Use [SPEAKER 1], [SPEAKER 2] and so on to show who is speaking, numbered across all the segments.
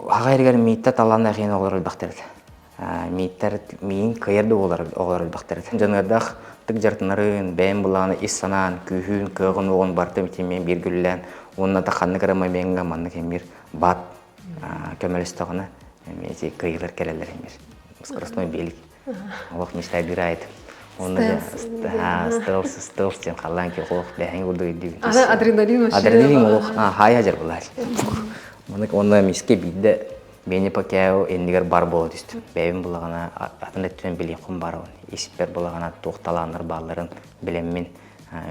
[SPEAKER 1] Аҕа эригэр Миитта талааннаах иһин оҕолор элбэхтэр этэ. Мииттэр миин кыайар да буолар оҕолор элбэхтэр этэ. Дьаныардаах тык дьарытынарын, бэйэм былааны ис санаан, күүһүн, кыаҕын уоҕун барыта итимиэн бииргэ үлэлээн уонна да ханнык эрэ момеҥҥа маннык эмиир баат көмөлөстөҕүнэ эмиэ ити кыайыылар кэлэллэр эмиир. Скоростной биэлик. Олох мечтайдыыр аайыт. Уонна стелс, стелс диэн халлаан ки олох бэһэҥ курдук өйдүүбүн.
[SPEAKER 2] Адреналин вообще.
[SPEAKER 1] Адреналин олох хаайа дьар булаар. Маннык уонна миске биирдэ Мени Пакяо иннигэр бар буола түстүм. Бэйэм булаҕына атын өттүнэн билиэххин барабын. Испэр булаҕына туох талааннар баалларын билэммин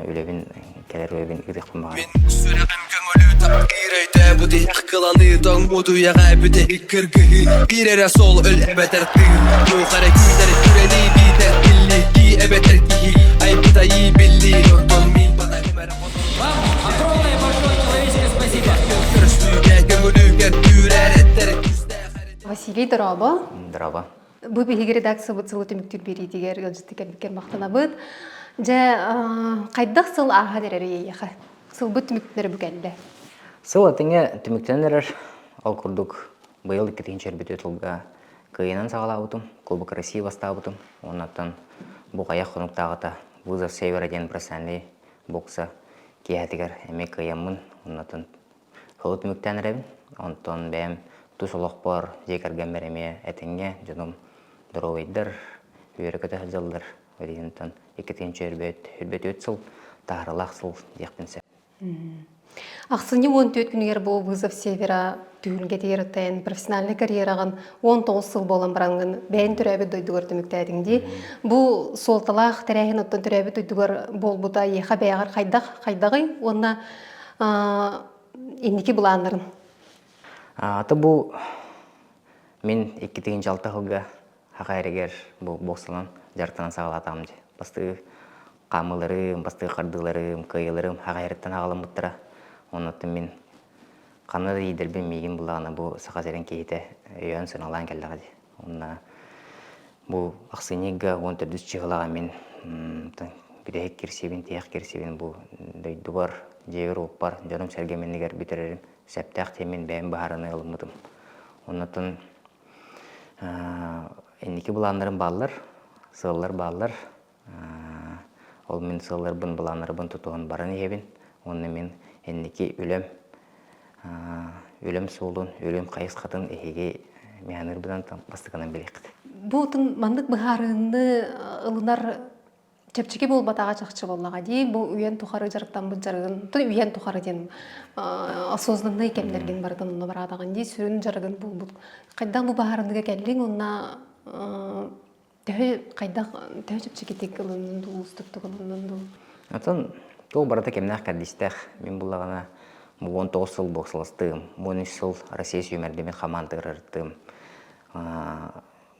[SPEAKER 1] үлэбин кэлэр үлэбин ыытыахпын баҕарабын.
[SPEAKER 3] Сүрэҕим көҥүлү таптыыр өйдөөбүт тиһэх кыланыы тоҥмут үйэҕэ бүтэһик кыргыһыы биир эрэ суол өл эбэтэр тыын туох эрэ күүтэр күрэлии биитэр киллии эбэтэр киһи айбыт айыы биллии онтон мин бата ким эрэ
[SPEAKER 4] Вам огромное большое человеческое спасибо.
[SPEAKER 3] Көрсүүгэ көҥүлү көрдүүрэр эттэр күүстээх
[SPEAKER 2] Василий дорообо.
[SPEAKER 1] Дорообо.
[SPEAKER 2] Бу биһиги редакциябыт сылы түмүктүүр биэриитигэр ыалдьытты кэлбиккэр махтанабыт. Дьэ, хайдах сыл ааһан эрэр эйиэхэ? Сылбыт түмүктэнэрэ бу кэллэ.
[SPEAKER 1] Сыл атыҥа түмүктэнэн эрэр. Ол курдук быйыл иккитинчи өрбүтү тылга кыайынан саҕалаабытым, Кубок России бастаабытым. Уоннаттан бу хайах хонуктааҕыта Вызов Севера диэн профессиональный бокса киэһэтигэр эмиэ кыайаммын, оннотон Сылы түмүктээн эрэбин. Онтон бэйэм тус олохпор, дьиэ кэргэммэр эмиэ этэҥҥэ дьонум доруобайдар, үөрэ-көтө сылдьаллар. Билигин иккитинчи өрбөт сыл, таһаралаах сыл диэхпин сөп.
[SPEAKER 2] Ахсынньы 14 күнүгэр бу Вызов Севера түһүлгэтигэр ыттайан профессиональнай карьераҕын 19 сыл буолан бараҥҥын бэйэн төрөөбүт дойдугар түмүктээтиҥ дии. Бу суолталаах тэрээһин оттон төрөөбүт дойдугар буолбута эйиэхэ бэйэҕэр хайдах хайдаҕый уонна инники былааннарын?
[SPEAKER 1] Аты бу мин 2-6 сылга хаха эригэр бу боксалан дьарыктанан саҕалаатаҕым дии. Бастыы хаамыыларым, бастыы хардыыларым, кыайыыларым хаха эриттэн аҕаламмыттара. Оннуттан мин ханна да иидэрбин миигин буллаҕына бу Саха сирин киһитэ өйөөн сыналаан кэллэҕэ дии. Уонна бу ахсынньыга 14 чыһылаҕа мин бүтэһик кирсибин, тиһэх кирсибин бу дойдубар, дьиэбэр-уоппар, дьонум-сэргэм иннигэр бүтэрэрим сөптөөх диэн мин бэйэм быһаарыныы ылыммытым. Оннуттан инники былааннарым бааллар, сыаллар бааллар. Ол мин сыалларбын, былааннарбын тутуһан баран иһэбин. Уонна мин инники үлэм үлэм суолун, үлэм хайысхатын эһиги миһаныырбынан бастакынан билиэххит.
[SPEAKER 2] Бу маннык быһаарыыны ылынар чэпчэки буолбатаҕа чахчы буоллаҕа дии. Бу үйэн тухары дьарыктаммыт дьарыгын, то үйэн тухары диэн осознанный кэмнэргин барытын онно бараатаҕын дии, сүрүн дьарыгын буолбут. Хайдах бу быһаарыныыга кэллиҥ уонна Төһө хайдах төһө чэпчэкитик ылыннын дуу, уустуктук ылыннын дуу?
[SPEAKER 1] Оттон туох барыта кэмнээх кэрдиистээх. Мин буллаҕына бу 19 сыл боксаластыым, 13 сыл Россия сүүмэрдэммит хамаандатыгар ырыттым.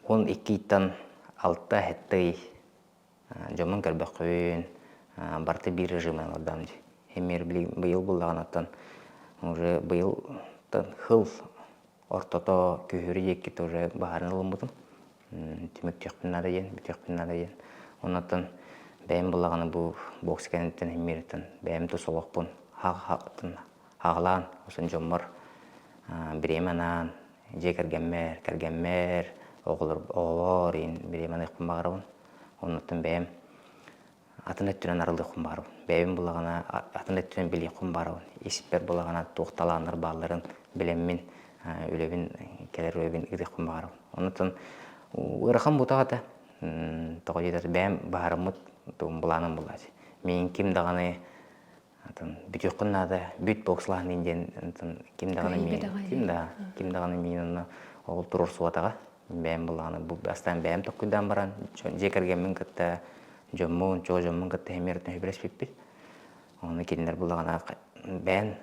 [SPEAKER 1] 12 ыйтан алта ый дьоммун көрбөххүн, барыта биир режимынан олордоҕум дии. Эмиэ быйыл буллаҕына оттон уже быйыл хыл ортото күһүрү диэки тоже баһарын ылыммытым. Түмүктүөхпүн наада диэн, бүтүөхпүн наада диэн. Оннуттан бэйэм буллаҕына бу бокс кэнниттэн эмиэриттэн бэйэм тус олохпун хаҕалаан, осон дьоммор бириэмэ анаан, дьиэ кэргэммэр, кэргэммэр, оҕолор оҕолоор иин бириэмэ аныахпын баҕарабын. Оннуттан бэйэм атын өттүнэн арыллыахпын баҕарабын. Бэйэбин буллаҕына атын өттүнэн билиэхпин баҕарабын. Испэр буллаҕына туох талааннар баалларын билэммин, үлэбин, кэлэр үлэбин ыытыахпын баҕарабын. Оннуттан ыарахан бутах этэ. Тоҕо диэтэр бэйэм баһараммыт былааным буолааччы. Миигин ким даҕаны атын бүтүөххүн наада, бүт бокслаһын диэн ким даҕаны миин ким да ким даҕаны миин онно ол туруорсубатаҕа. Бэйэм былааны бу бастаан бэйэм толкуйдаан баран дьиэ кэргэммин кытта дьоммун, чуо дьоммун кытта эмиэ сөбүлэспиппит. Ону кинилэр буллаҕына бэйэн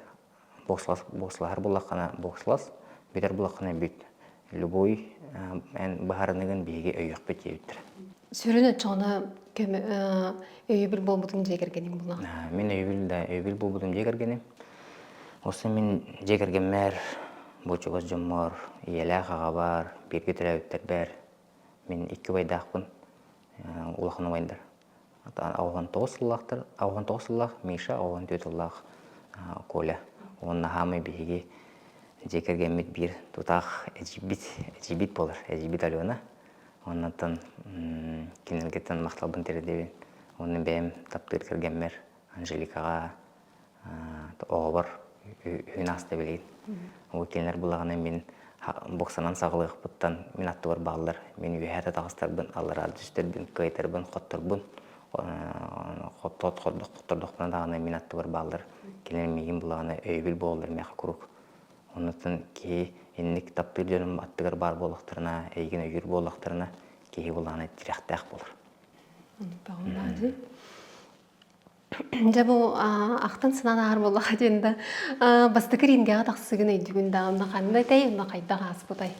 [SPEAKER 1] бокслаһар буллаххына бокслас, бүтэр буллаххына бүт. Любой эн баһарыныгын биһиги өйүөхпүт диэбиттэрэ.
[SPEAKER 2] Сүрүн оччоҕуна көмө өйөбүл буолбутун дьиэ кэргэниҥ буллаҕа.
[SPEAKER 1] Мин өйөбүл да өйөбүл буолбутум дьиэ кэргэним. Оссо мин дьиэ кэргэммэр, бу чугас дьоммор, ийэлээх аҕабар, бииргэ төрөөбүттэрбэр мин икки убайдаахпын, улахан убайдар. 89 сыллаахтар, 89 сыллаах Миша, 94 сыллаах Коля. Уонна хаамай биһиги Дьиэ кэргэммит биир тутаах эдьиийбит, эдьиийбит буолар, эдьиийбит Алена. Оннуттан кинилэргиттэн махталбын тиэрдэбин. Уонна бэйэм таптыыр кэргэммэр Анжеликаҕа оҕобор үһүн ааста билигин. Ол кинилэр булаҕына мин боксанан саҕалыахпыттан мин аттыбар бааллар. Мин үөһээ да таҕыстарбын, аллараа түстэрбин, кыайтарбын, хотторбун. Хоттордохпуна даҕаны мин аттыбар бааллар. Кинилэр миигин булаҕына өйөбүл буолаллар миэхэ куруук. Оннуттан киһи инник таптыыр дьонум аттыгар баар буоллахтарына, эйигин өйүүр буоллахтарына, киһи булаҕына тирэхтээх буолар.
[SPEAKER 2] Дьэ бу ахтан санаан ааһар буоллаха диэн да бастакы рингэҕэ тахсыгын өйдүүгүн да онно ханна этэй, онно хайдах ааспытай?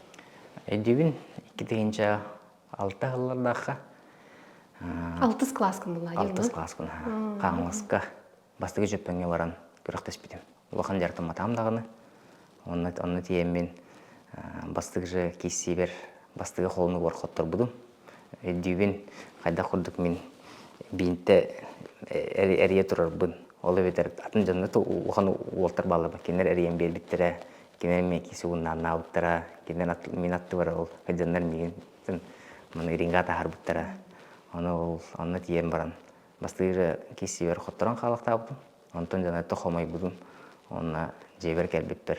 [SPEAKER 1] Өйдүүбүн 2006 сыллардаахха
[SPEAKER 2] Алтыс кылааскын булла
[SPEAKER 1] Алтыс кылааскын Хаҥаласка бастакы Дьөппөҥҥө баран күрэхтэспитим. Улахан дьарыктамматаҕым даҕаны. Онно, онно тиийэммин бастакы же кииссиибэр бастакы холонугар хотторбутум. Өйдүүбүн, хайдах курдук мин биинтэ эрийэ турарбын. Ол эбэтэр атын дьонно улахан уолтар бааллар кинилэр эрийэн биэрбиттэрэ, кинилэр миэхэ киси ууннааннаабыттара, кинилэр мин аттыбар ол дьоннор миигин маны ринга таһаарбыттара. Ону ол онно тиийэн баран бастыыр киссиибэр хотторон хаалахтаабытым. Онтон дьонотто хомойбутум. Уонна дьиэбэр кэлбиппэр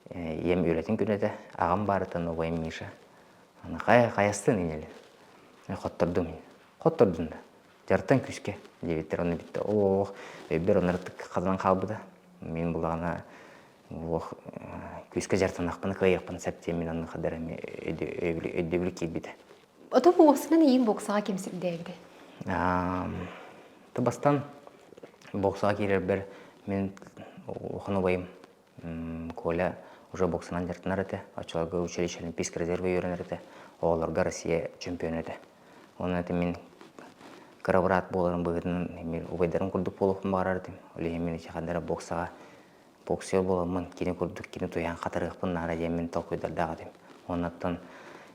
[SPEAKER 1] ийэм үлэтин күнэ этэ. Аҕам баарыттан убайым Миша. Аны хайа хайастын инели. Хоттордум. Хоттордум да. Дьартан күүскэ диэбиттэр онно бүттэ. Оох, өйбөр оннук хатанан хаалбыта. Мин булаҕына ох күүскэ дьартанахпына кыайыахпын сөп диэн мин онно хадара өйдөбүл киирбитэ.
[SPEAKER 2] Ото буоксанан иин боксаҕа ким сирдээбитэ?
[SPEAKER 1] Бастан боксаҕа киирэрбэр мин улахан убайым Коля уже боксанан дьарыктанар этэ. Оччолорго училище Олимпийский резервэ үөрэнэр этэ. Оҕолорго Россия чемпиона этэ. Онон это мин кыра быраат буоларым быһыытынан мин убайдарым курдук буолуохпун баҕарар этим. Ол иһин мин ичэхэндэрэ боксаҕа боксер буоламмын кини курдук кини туйаан хатарыахпын наада диэммин толкуйдардаах этим. Оннуттан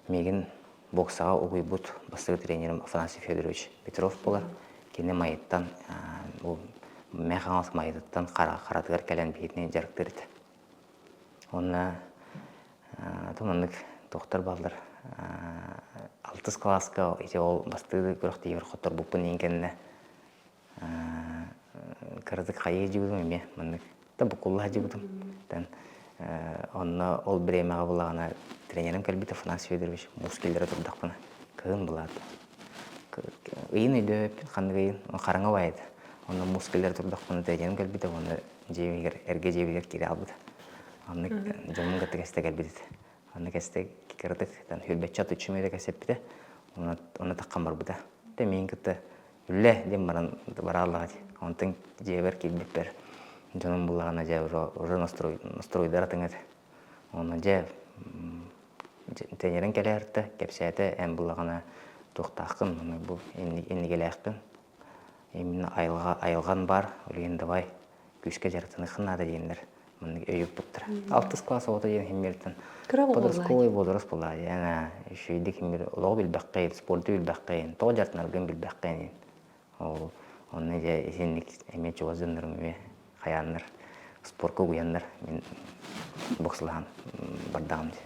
[SPEAKER 1] миигин боксаҕа угуйбут бастакы тренерим Афанасий Федорович Петров буолар. Кини Майыттан бу Мэҥэ Хаҥалас Майатыттан харатыгар кэлэн биһигини дьарыктыыр этэ. Уонна маннык туохтар бааллар алтыс кылааска ити ол бастыыр күрэхтэһиибэр хотторбуппун иһин кэннэ кыратык хайыы дьыбытым эмиэ маннык да буккулла сылдьыбытым. Онно ол бириэмэҕэ булаҕына тренерим кэлбит Афанасий Федорович муус киллэрэ турдахпына кыһын булаат ыйын өйдөөбөппүн ханнык ыйын хараҥа баайыта онно муус киллэрэ турдахпына тренерим кэлбитэ уонна дьиэбигэр эргэ дьиэбигэр киирэ хаалбыта оннук дьоммун кытта кэстэ кэлбит этэ онно кэстэ кыратык хүрбэччэ отуччу мүнүүтэ кэпсэппитэ онно таххан барбыта миигин кытта Үлэ диэн баран барааллаҕа дии. Онтон дьиэбэр киирбиппэр дьонум буллаҕына дьэ уже уже настрой настройдара атыҥ этэ. Онно дьэ тренерин кэлээртэ, кэпсээтэ, эн буллаҕына туохтааххын, ону бу иннигэлээххин, именно айылҕа айылҕан баар, ол иһин давай күүскэ дьарыктаныаххын наада диэннэр маннык өйүппуттара. Алтыс класс оҕото диэн химмиэртэн подростковый возраст буолаа диэн үчүгэйдик химмир олоҕу билбэххин, спорду билбэххин, тоҕо дьарыктанаргын билбэххин ол онно дьэ итинник эмиэ чугас дьоннорум эмиэ хайааннар спорка угуйаннар мин боксалаһан бардаҕым дии.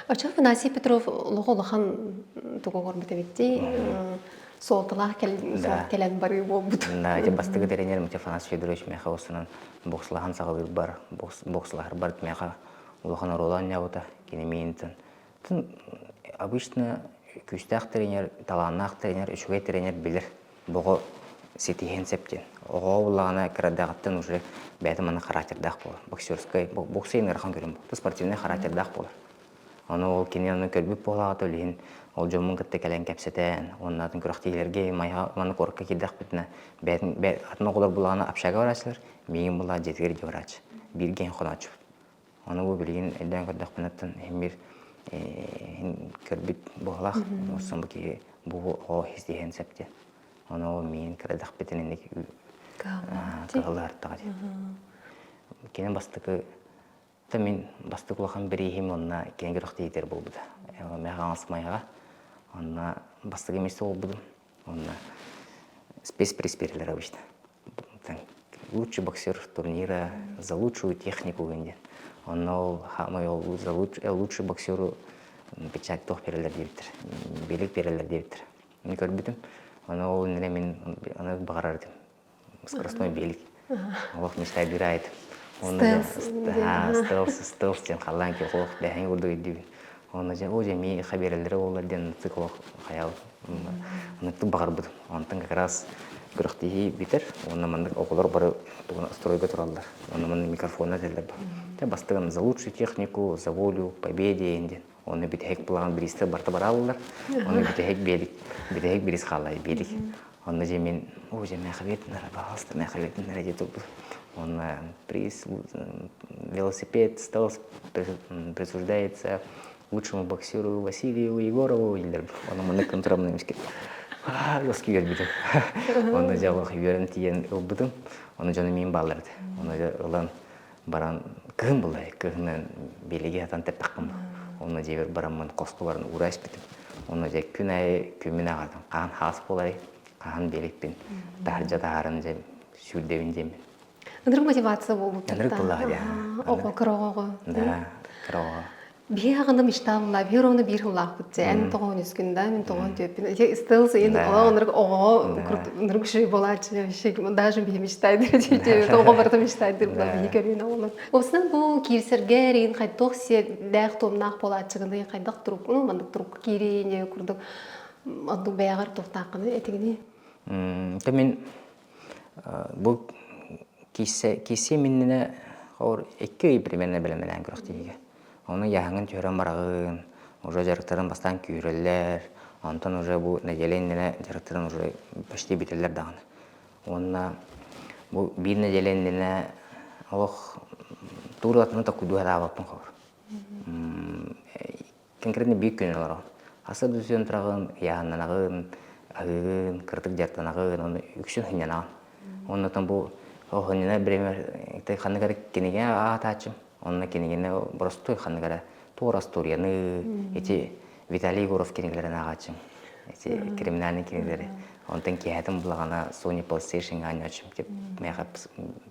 [SPEAKER 2] Оччо Афанасий Петров олох улахан тугу оҥорбут эбит дии суолталаах кэлэн барыы буолбут.
[SPEAKER 1] Да, ити бастакы тренерим Афанасий Федорович миэхэ осунан боксалаһан саҕалыырбар, боксалаһарбар миэхэ улахан оруолу оонньообута. Кини миинтэн обычно күүстээх тренер, талааннаах тренер, үчүгэй тренер билэр боҕо ситиһиэн сөп диэн. Оҕоҕо буллаҕына кырадаҕыттан уже бэйэтэ манна характердаах буолар. Боксерскай, бокса ыарахан көрүҥ бу. Спортивнай характердаах буолар. Ону ол кини ону көрбүт буолаҕата ол иһин ол дьоммун кытта кэлэн кэпсэтэн, уонна атын күрэхтэһиилэргэ майа манна куоракка киирдэхпитинэ бэйэтин атын оҕолор буллаҕына общага барааччылар, миигин буллаҕа дьиэтигэр илдьэ барааччы. Бииргэ иһин хонооччубут. Ону бу билигин өйдөөн көрдөхпүнэ иһин биир көрбүт буолах, осон бу киһи бу оҕо иһэн сөп диэн. Ону ол миин кырадахпытын инник кыһыллаһартаҕа диэн. Кини бастакы та мин бастакы улахан бирииһим онно кини күрэхтэһиитигэр буолбута. Мэхэ Хаҥалас Майаҕа. Онно бастакы миэстэ буолбутум. Онно спецприз берилэр обычно. Лучший боксер турнира за лучшую технику диэн. Онно ол хаамай ол за лучший боксеру печать туох берелер диэбиттэр. Билик берелер диэбиттэр. Мин көрбүтүм. Ону ол иннинэ мин аны баҕарар этим. Скоростной билик. Олох мечтайдыыр аайытым. Стелс, стелс диэн халлаан киһи олох бэһэҥ курдук өйдүүбүн. Онно дьэ, о дьэ, миэхэ биэрэллэрэ буоллар диэн ытык олох хайал ынырыктык баҕарбытым. Онтон как раз күрэхтэһии бүтэр уонна маннык оҕолор бары стройга тураллар. Онно маннык микрофонна этэллэр ба. Бастыгын за лучшую технику, за волю, победе диэн. Онно бүтэһик былаан бириистэр барыта барааллар. Онно бүтэһик биэлик, бүтэһик бириис хааллай биэлик. Онно дьэ мин, о дьэ мээхэ биэрдиннэр, пожалуйста, мээхэ биэрдиннэр дии турбут. Онно приз велосипед стал присуждается лучшему боксеру Василию Егорову дииллэр. Онно маннык кынтырамын эмискэ лоски үөрбүтүм. Онно дьэ олох үөрэн тиийэн ылбытым. Ону дьону миин бааллар этэ. Ону дьэ ылан баран кыһын буолла кыһынан биэлиги хатан тэппэхпин онно дьиэбэр бараммын хоско баран уура испитим онно дьэ күн аайы күммүн ааҕатым хаһан хаас буолай хаһан биэликпин таһырдьа таһааран дьэ сүүрдэбин диэммин
[SPEAKER 2] Ынырык мотивация буолбут
[SPEAKER 1] Ынырык буоллаҕа дии
[SPEAKER 2] Оҕо кыра оҕоҕо
[SPEAKER 1] Да кыра оҕо
[SPEAKER 2] Биһи аҕына мечталла, биһи ровно биир сыллаахпыт дьэ. Эн тоҕоон үскүн да, мин тоҕоон түөппүн. Ити стелс ин олох ынырык оҕоҕо ынырык үчүгэй буолааччы вообще даже биһи мечтайдыр дии оҕо барыта мечтайдыр була биһи көрүүнэ оҕолор. Уопсайынан бу киирсэргэ эригин хайдах сиэрдээх туомнаах буолааччыгыный, хайдах турук, ну маннык турукка киирии курдук оннук бэйэҕэр туохтааххыный этигиний?
[SPEAKER 1] М мин бу киирсэ киирсиэм иннинэ хор икки ый примерно бэлэмнээн күрэхтэһиигэ. Ону яһаҥын түһэрэн бараҕын, уже дьарыктарын бастаан күүрэллэр, онтон уже бу нэдиэлэ иннинэ дьарыктарын уже почти бүтэллэр даҕаны. Уонна бу биир нэдиэлэ иннинэ олох тууралатыны токуйдуу сатаабаппын хобур. Конкретно биир күн олоро. Аса дүсүн тураҕын, ыйааһыннанаҕын, аһыыгын, кыратык дьарыктанаҕын, ону үксүн сынньанаҕын. Оннотон бу сынньанар бириэмэ ханнык эрэ кинигэ аатааччым. Онно кинигэни боростуой ханнык эрэ туора остуоруйаны, ити Виталий Егоров кинигэлэрин ааҕааччым. Ити криминальный кинигэлэри. Онтон киэһэтин булаҕына Sony PlayStation аанньааччым. Тип миэхэ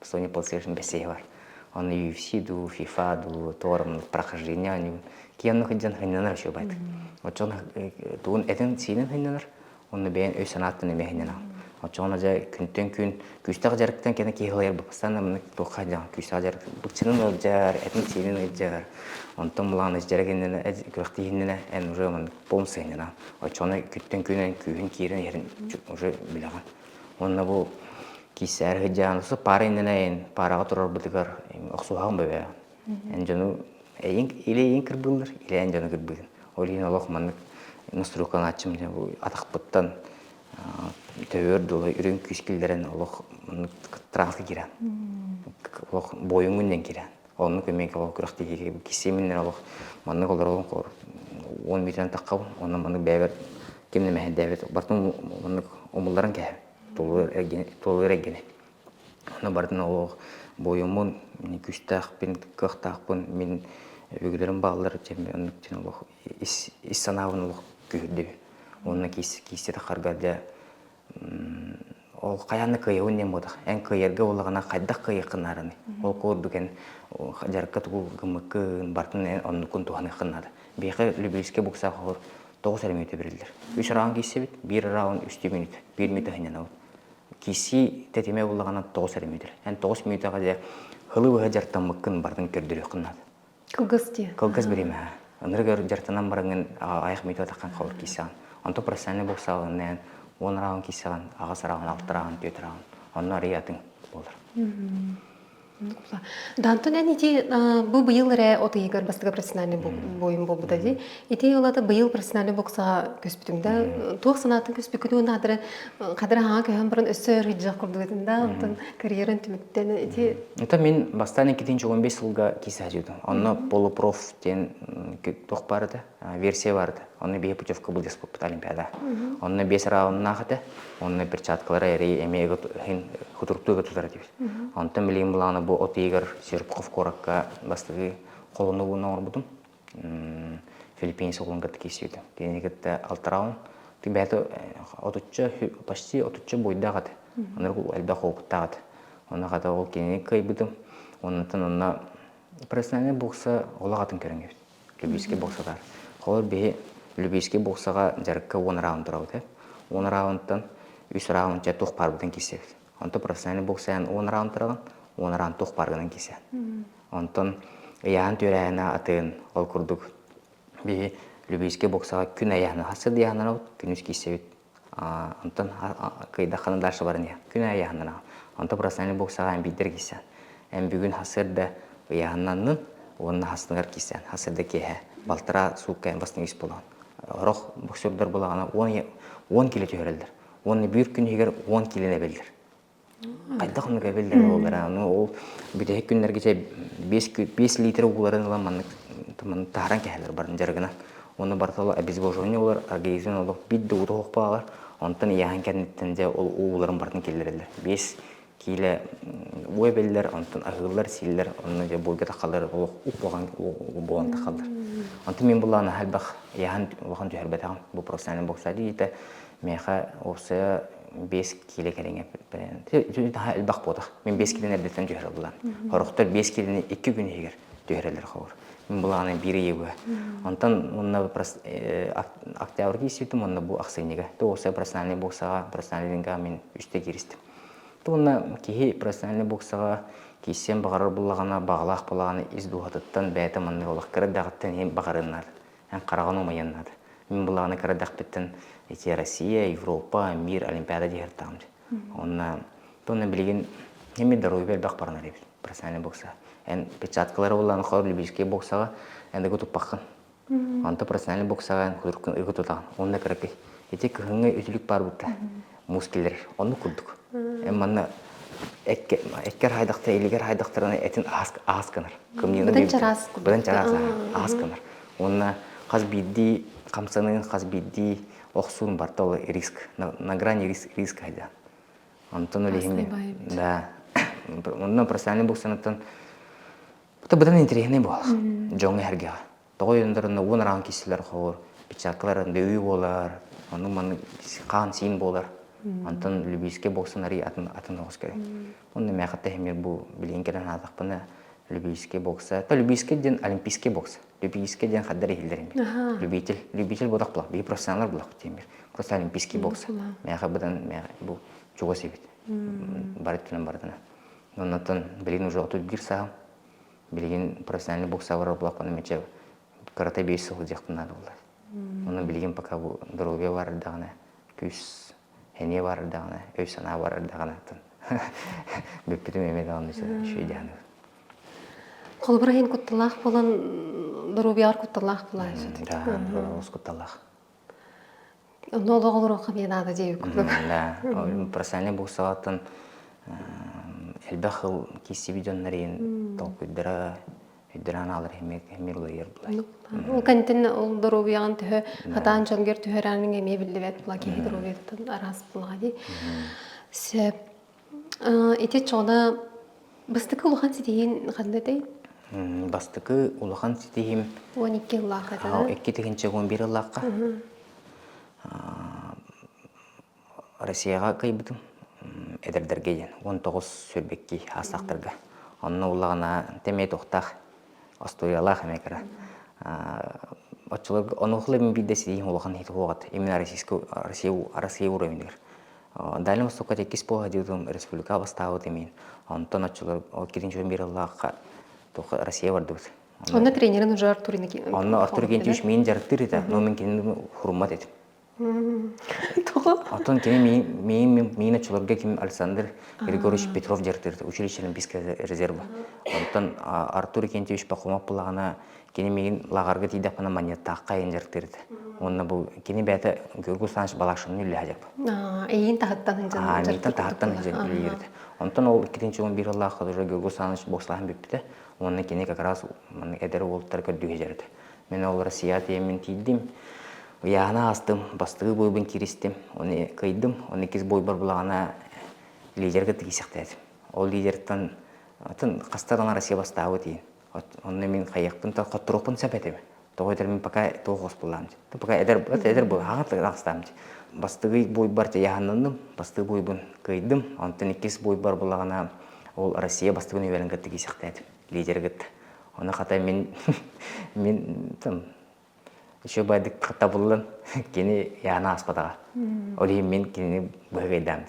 [SPEAKER 1] Sony PlayStation бэсиэһэ бар. Оны UFC дуу, FIFA дуу, туорам прохождение оонньуубун. Киэн сылдьан сынньанар үчүгэй баайдык. Оччоҕуна тугун этин-сиинин сынньанар, уонна бэйэн өй-санааттан эмиэ сынньанаҕын. Оччоҕуна дьэ күнтэн күн күүстээх дьарыктан кэнэ киһи ылайар постоянно маннык туохха дьаҕан күүстээх дьарык быччынын ыалдьар, этин-сиинин ыалдьар. Онтон былаан дьарык иннинэ күрэхтии иннинэ эн уже маннык полностью сынньанаҕын. Оччоҕуна күттэн күн эн күүһүн киирэн иһэрин уже билэҕин. Уонна бу кииссээр сылдьан паара иннинэ эн паараҕа турарбытыгар охсуһаҕын бөбө. Эн дьону эйин или эйин кырбыыллар, или эн дьону кырбыыгын. Ол иһин олох маннык настройкалааччым атахпыттан төбөр дулай үрүҥ күүс киллэрэн олох маннык транска киирэн. Олох буойуҥҥун диэн киирэн. Оннук эмиэ олох күрэхтэһиигэ киссиэминнэр олох маннык олоролон уон мүтэн таххабын. Онно маннык бэйэбэр ким да мэһэйдээбэт барытын маннык умулларан кэһэбин. Туолур эргини. Ону барытын олох буойуммун, күүстээхпин, кыахтаахпын, мин өбүгэлэрим бааллар диэн оннук диэн олох ис ис санаабын олох күүһүрдэбин. Уонна киирсэ тахарга дьэ ол хайаан да кыайабын диэн буолбатах. Эн кыайарга буоллаҕына хайдах кыайыаххын наарыный? Ол курдук эн дьарыкка тугу гыммыккын барытын эн оннуккун туһаныаххын наада. Биһиэхэ Любительскай боксаҕа холобур тоҕус эрэ мүнүүтэ бэриллэр. Үс раунд киирсэбит, биир раунд үстүү мүнүүтэ, биир мүнүүтэ сынньанабыт. Киирсии тэтимэ буоллаҕына тоҕус эрэ мүнүүтэ. Эн тоҕус мүнүүтэҕэ дьэ һылы быһа дьарыктаммыккын барытын көрдөрүөххүн наада.
[SPEAKER 2] Кылгас дии.
[SPEAKER 1] Кылгас бириэмэ. Ынырык өр дьарыктанан бараҥҥын айах мүнүүтэ атаххын хабыр киирсэҕин. Онтон профессиональный боксаҕа эн уон раунд киирсэҕин, аҕыс раунд, алта раунд, түөрт раунд. Онно арыйа атын буолар.
[SPEAKER 2] Дантон эн ити бу быйыл эрэ от ыйыгар бастакы профессиональный бойум буолбута дии. Ити ылата быйыл профессиональный боксаҕа көспүтүм да туох санаатын көспүккүн уонна хадара хадара хаҥа көһөн баран өссө өр сылдьах курдук этин да онтон карьеран түмүктэн ити
[SPEAKER 1] Это мин бастаан 2015 сылга киирсэ сылдьыбытым. Онно полупроф диэн туох баар этэ версия баар этэ. Онно биһи путевка былдьаспыппыт Олимпиада. Онно биэс рауннаах этэ. Онно перчаткалара эрэй эмиэ хутуруктуу ыга тутар этибит. Онтон билигин былаана бу от ыйыгар Серпухов куоракка бастакы холонууну оҥорбутум. Филиппинец уолун кытта киирсибитим. Кинини кытта алта раунд. Бэйэтэ отучча, почти отучча буойдаах этэ. Онно элбэх опыттаах этэ. Онно хата ол кинини кыайбытым. Оннуттан онно. Профессиональнай бокса олох атын көрүҥ эбит. Любительский боксатар. Холор биһи любительский боксаҕа дьарыкка 10 раунд турабыт. 10 раундтан 3 раунд чэ туох баарбытын киирсэбит. Онтон профессиональный бокса эн 10 раунд тураҕын, 10 раунд туох бааргынан киирсэҕин. Онтон ыйааһын түөрээһинэ атын, ол курдук биһи любительский боксаҕа күн айаһына хас сырдыйаһынарабыт, күнүс киирсэбит. Онтон кыйдаххына дальше баран иһэ. Күн айаһыннараҕын. Онтон профессиональный боксаҕа эн биирдэр киирсэн. Эн бүгүн хасырда ыйааһыннаннын уонна хасыныгар киирсэн. Хасырда киэһэ балтараа суукка эн бастыҥ ис буолаҕын. Орох боксердар булаҕына 10 кило түһэрэллэр. Уонна биир күн иһигэр 10 килоны эбэллэр. Хайдах оннук эбиллэр буоллар аны ол бүтэһик күннэргэ чэ 5 литр ууларын ылан маннык маннык таһаран кэһэлэр барын дьарыгынан. Уонна барыта ол обезвоживание олор организм олох биир да уута суох буолалар. Онтон ыйааһын кэнниттэн дьэ ол ууларын барытын киллэрэллэр. 5 киилэ уу эбиллэр, онтон аһыыллар, сииллэр, онно дьэ буойга тахаллар олох уп-улахан буолан тахаллар. Онтон мин буллаҕына элбэх ыйааһын улахан түһэрбэтэҕим. Бу профессиональный бокса диитэ миэхэ уопсайа 5 киилэ кэриҥэ наһаа элбэх буотах. Мин 5 киилэни эрдэттэн түһэрэ буллаан. Сорохтор 5 киилэни 2 күн иһигэр түһэрэллэр ховор. Мин булаҕына биир ыйы быһа. Онтон уонна октябрьга киирсибитим уонна бу ахсынньыга. То уопсай профессиональный боксаҕа, профессиональный рингаҕа мин үстэ кииристим. То уонна киһи профессиональный боксаҕа киирсиэн баҕарар буллаҕына, баҕалаах буллаҕына ис дууһатыттан бэйэтэ маннык олох кыра эрдэҕиттэн иһин баҕарыан наада. Эн хараҕын умайан наада. Мин буллаҕына кыра эрдэхпиттэн ити Россия, Европа, мир, Олимпиада диэхтээҕим. Онно онно билигин эмиэ доруобуйа элбэх баран эрэбит профессиональный бокса. Эн перчаткалары буллаҕына холобур любительский боксаҕа эн да туппаххын. Онто профессиональный боксаҕа эн худуркун ыгы тутаҕын. Онно кыракый. Ити кыһыҥҥы үтүлүк баар бутта. Муус киллэрэр. Оннук курдук. Эн манна эккэр хайдахтар, илигэр хайдахтарына этин аас гынар. Кымньыыны
[SPEAKER 2] Быдан чараас
[SPEAKER 1] Быдан чараас аас гынар. Уонна хас биирдии хамсаныын, хас биирдии охсуун барта ол риск, на грани риск, риск хайда. Онтон ол иһин да, онно профессиональный боксанаттан быдан интэриэһинэй буолар. Дьоҥҥо эһэргэҕэ. Тоҕо ойоннорунна уон араан киссилэр хоҕур, перчаткалар дөйүү буолар, ону маны хаан-сиин буолар. Онтон любительский боксан арый атын атын оҕус кэлин. Онно мээхэтэ иһимир бу билигин кэлэн аатахпына любительский бокса. То любительский диэн олимпийский бокс. Любительский диэн хаддар иһиллэр эмир. Любитель, любитель бодох булах, биһи профессионаллар булах диэмир. Просто олимпийский бокс. Мээхэ быдан мээхэ бу чугас эбит. Бары өттүнэн барытына. Оннотон билигин уже 31 сааһым. Билигин профессиональный бокса барар булахпына мече кырата биир сыл диэхпин наада буолар. Онон билигин пока бу здоровье бар даҕаны күүс эниэ бар даҕаны өй-санаа бар даҕаны бүппүтүм эмиэ даҕаны үчүгэй диэхнэ.
[SPEAKER 2] Холобура иһин кутталаах буолан доруобуйаҕар кутталаах буолаа
[SPEAKER 1] Да, олус кутталаах.
[SPEAKER 2] Онно олох олоруохха эмиэ наада диэбит курдук.
[SPEAKER 1] Да, профессиональный боксаҕаттан элбэх сыл киирсибит дьоннор иһин толкуйдара өйдөрө анаалар эмиэ уларыйар булай.
[SPEAKER 2] Ол кэнтин ол доруобуйаҕын төһө хатаан дьонгер түһэрээниҥ эмиэ биллибэт була киһи доруобуйатыттан араас булаҕа дии. Сөп. Ити чоҕуна бастакы улахан ситиһиин ханна этэй?
[SPEAKER 1] Бастакы улахан ситиһиим
[SPEAKER 2] 12 ыллаах этэ.
[SPEAKER 1] 2011 ыллаахха Россияҕа кыайбытым эдэрдэргэ диэн 19 сүрбэкки аастахтарга. Онно улаҕана тэмиэ туохтаах остуоруйалаах эмиэ кыра. Оччолорго онуоха мин биирдэ ситиһиим улахан иһит уоҕат именно российскай Россия Россия уровеньгар. Дальнем Востокка иккис буола республика бастаабыт имин. Онтон оччолор ол киринчи бир ыллаахха Россия бардыбыт.
[SPEAKER 2] Онно тренерин уже Артур Иннокентьевич.
[SPEAKER 1] Онно Артур Иннокентьевич миин дьарыктыыр этэ, но мин кинини хуруммат этим.
[SPEAKER 2] Тоҕо?
[SPEAKER 1] Оттон кини миин миин оччолорго ким Александр Григорьевич Петров дьарыктыыр училище Олимпийского резерва. Онтон Артур Иннокентьевич Пахомов булаҕына кини миигин лааҕырга тиийдэхпинэ манньыаттаахха айан дьарыктыыр этэ. Уонна бу кини бэйэтэ Георгий Александрович Балашовны үллэһэ дьарп.
[SPEAKER 2] Эйиин таһыттан сылдьан
[SPEAKER 1] Миигиттэн таһыттан сылдьан үлэлиир этэ. Онтон ол 2011 сыллаахха уже Георгий Александрович бокслаһан бүппүтэ. Уонна кини как раз маннык эдэр уолаттар көрдүү сылдьар этэ. Мин ол Россияҕа тиийэммин тиийдим. Ыйааһына аастым, бастакы бойбун кииристим, оны кыайдым. Оны иккис бойбор булаҕына лидергэ тиксэхтээтим. Ол лидертан атын хастаран Россия бастаабыт иин. Онно мин хайыахпын та хотторуохпун сөп этим. Тоҕо этэр мин пока туох оспулаам. Пока эдэр эдэр буол хаҥат тахстаам. Бастыгый бойбар тыйаһаннанным, бастыгы бойбун кыайдым. Онтон иккис бойбар булаҕына ол Россия бастыгын үөрэн кытта киисэхтээтим. Лидер кытта. Ону хата мин мин там еще байдык табыллан кини яана ааспатаҕа. Ол иһин мин кинини быһыгайдаам.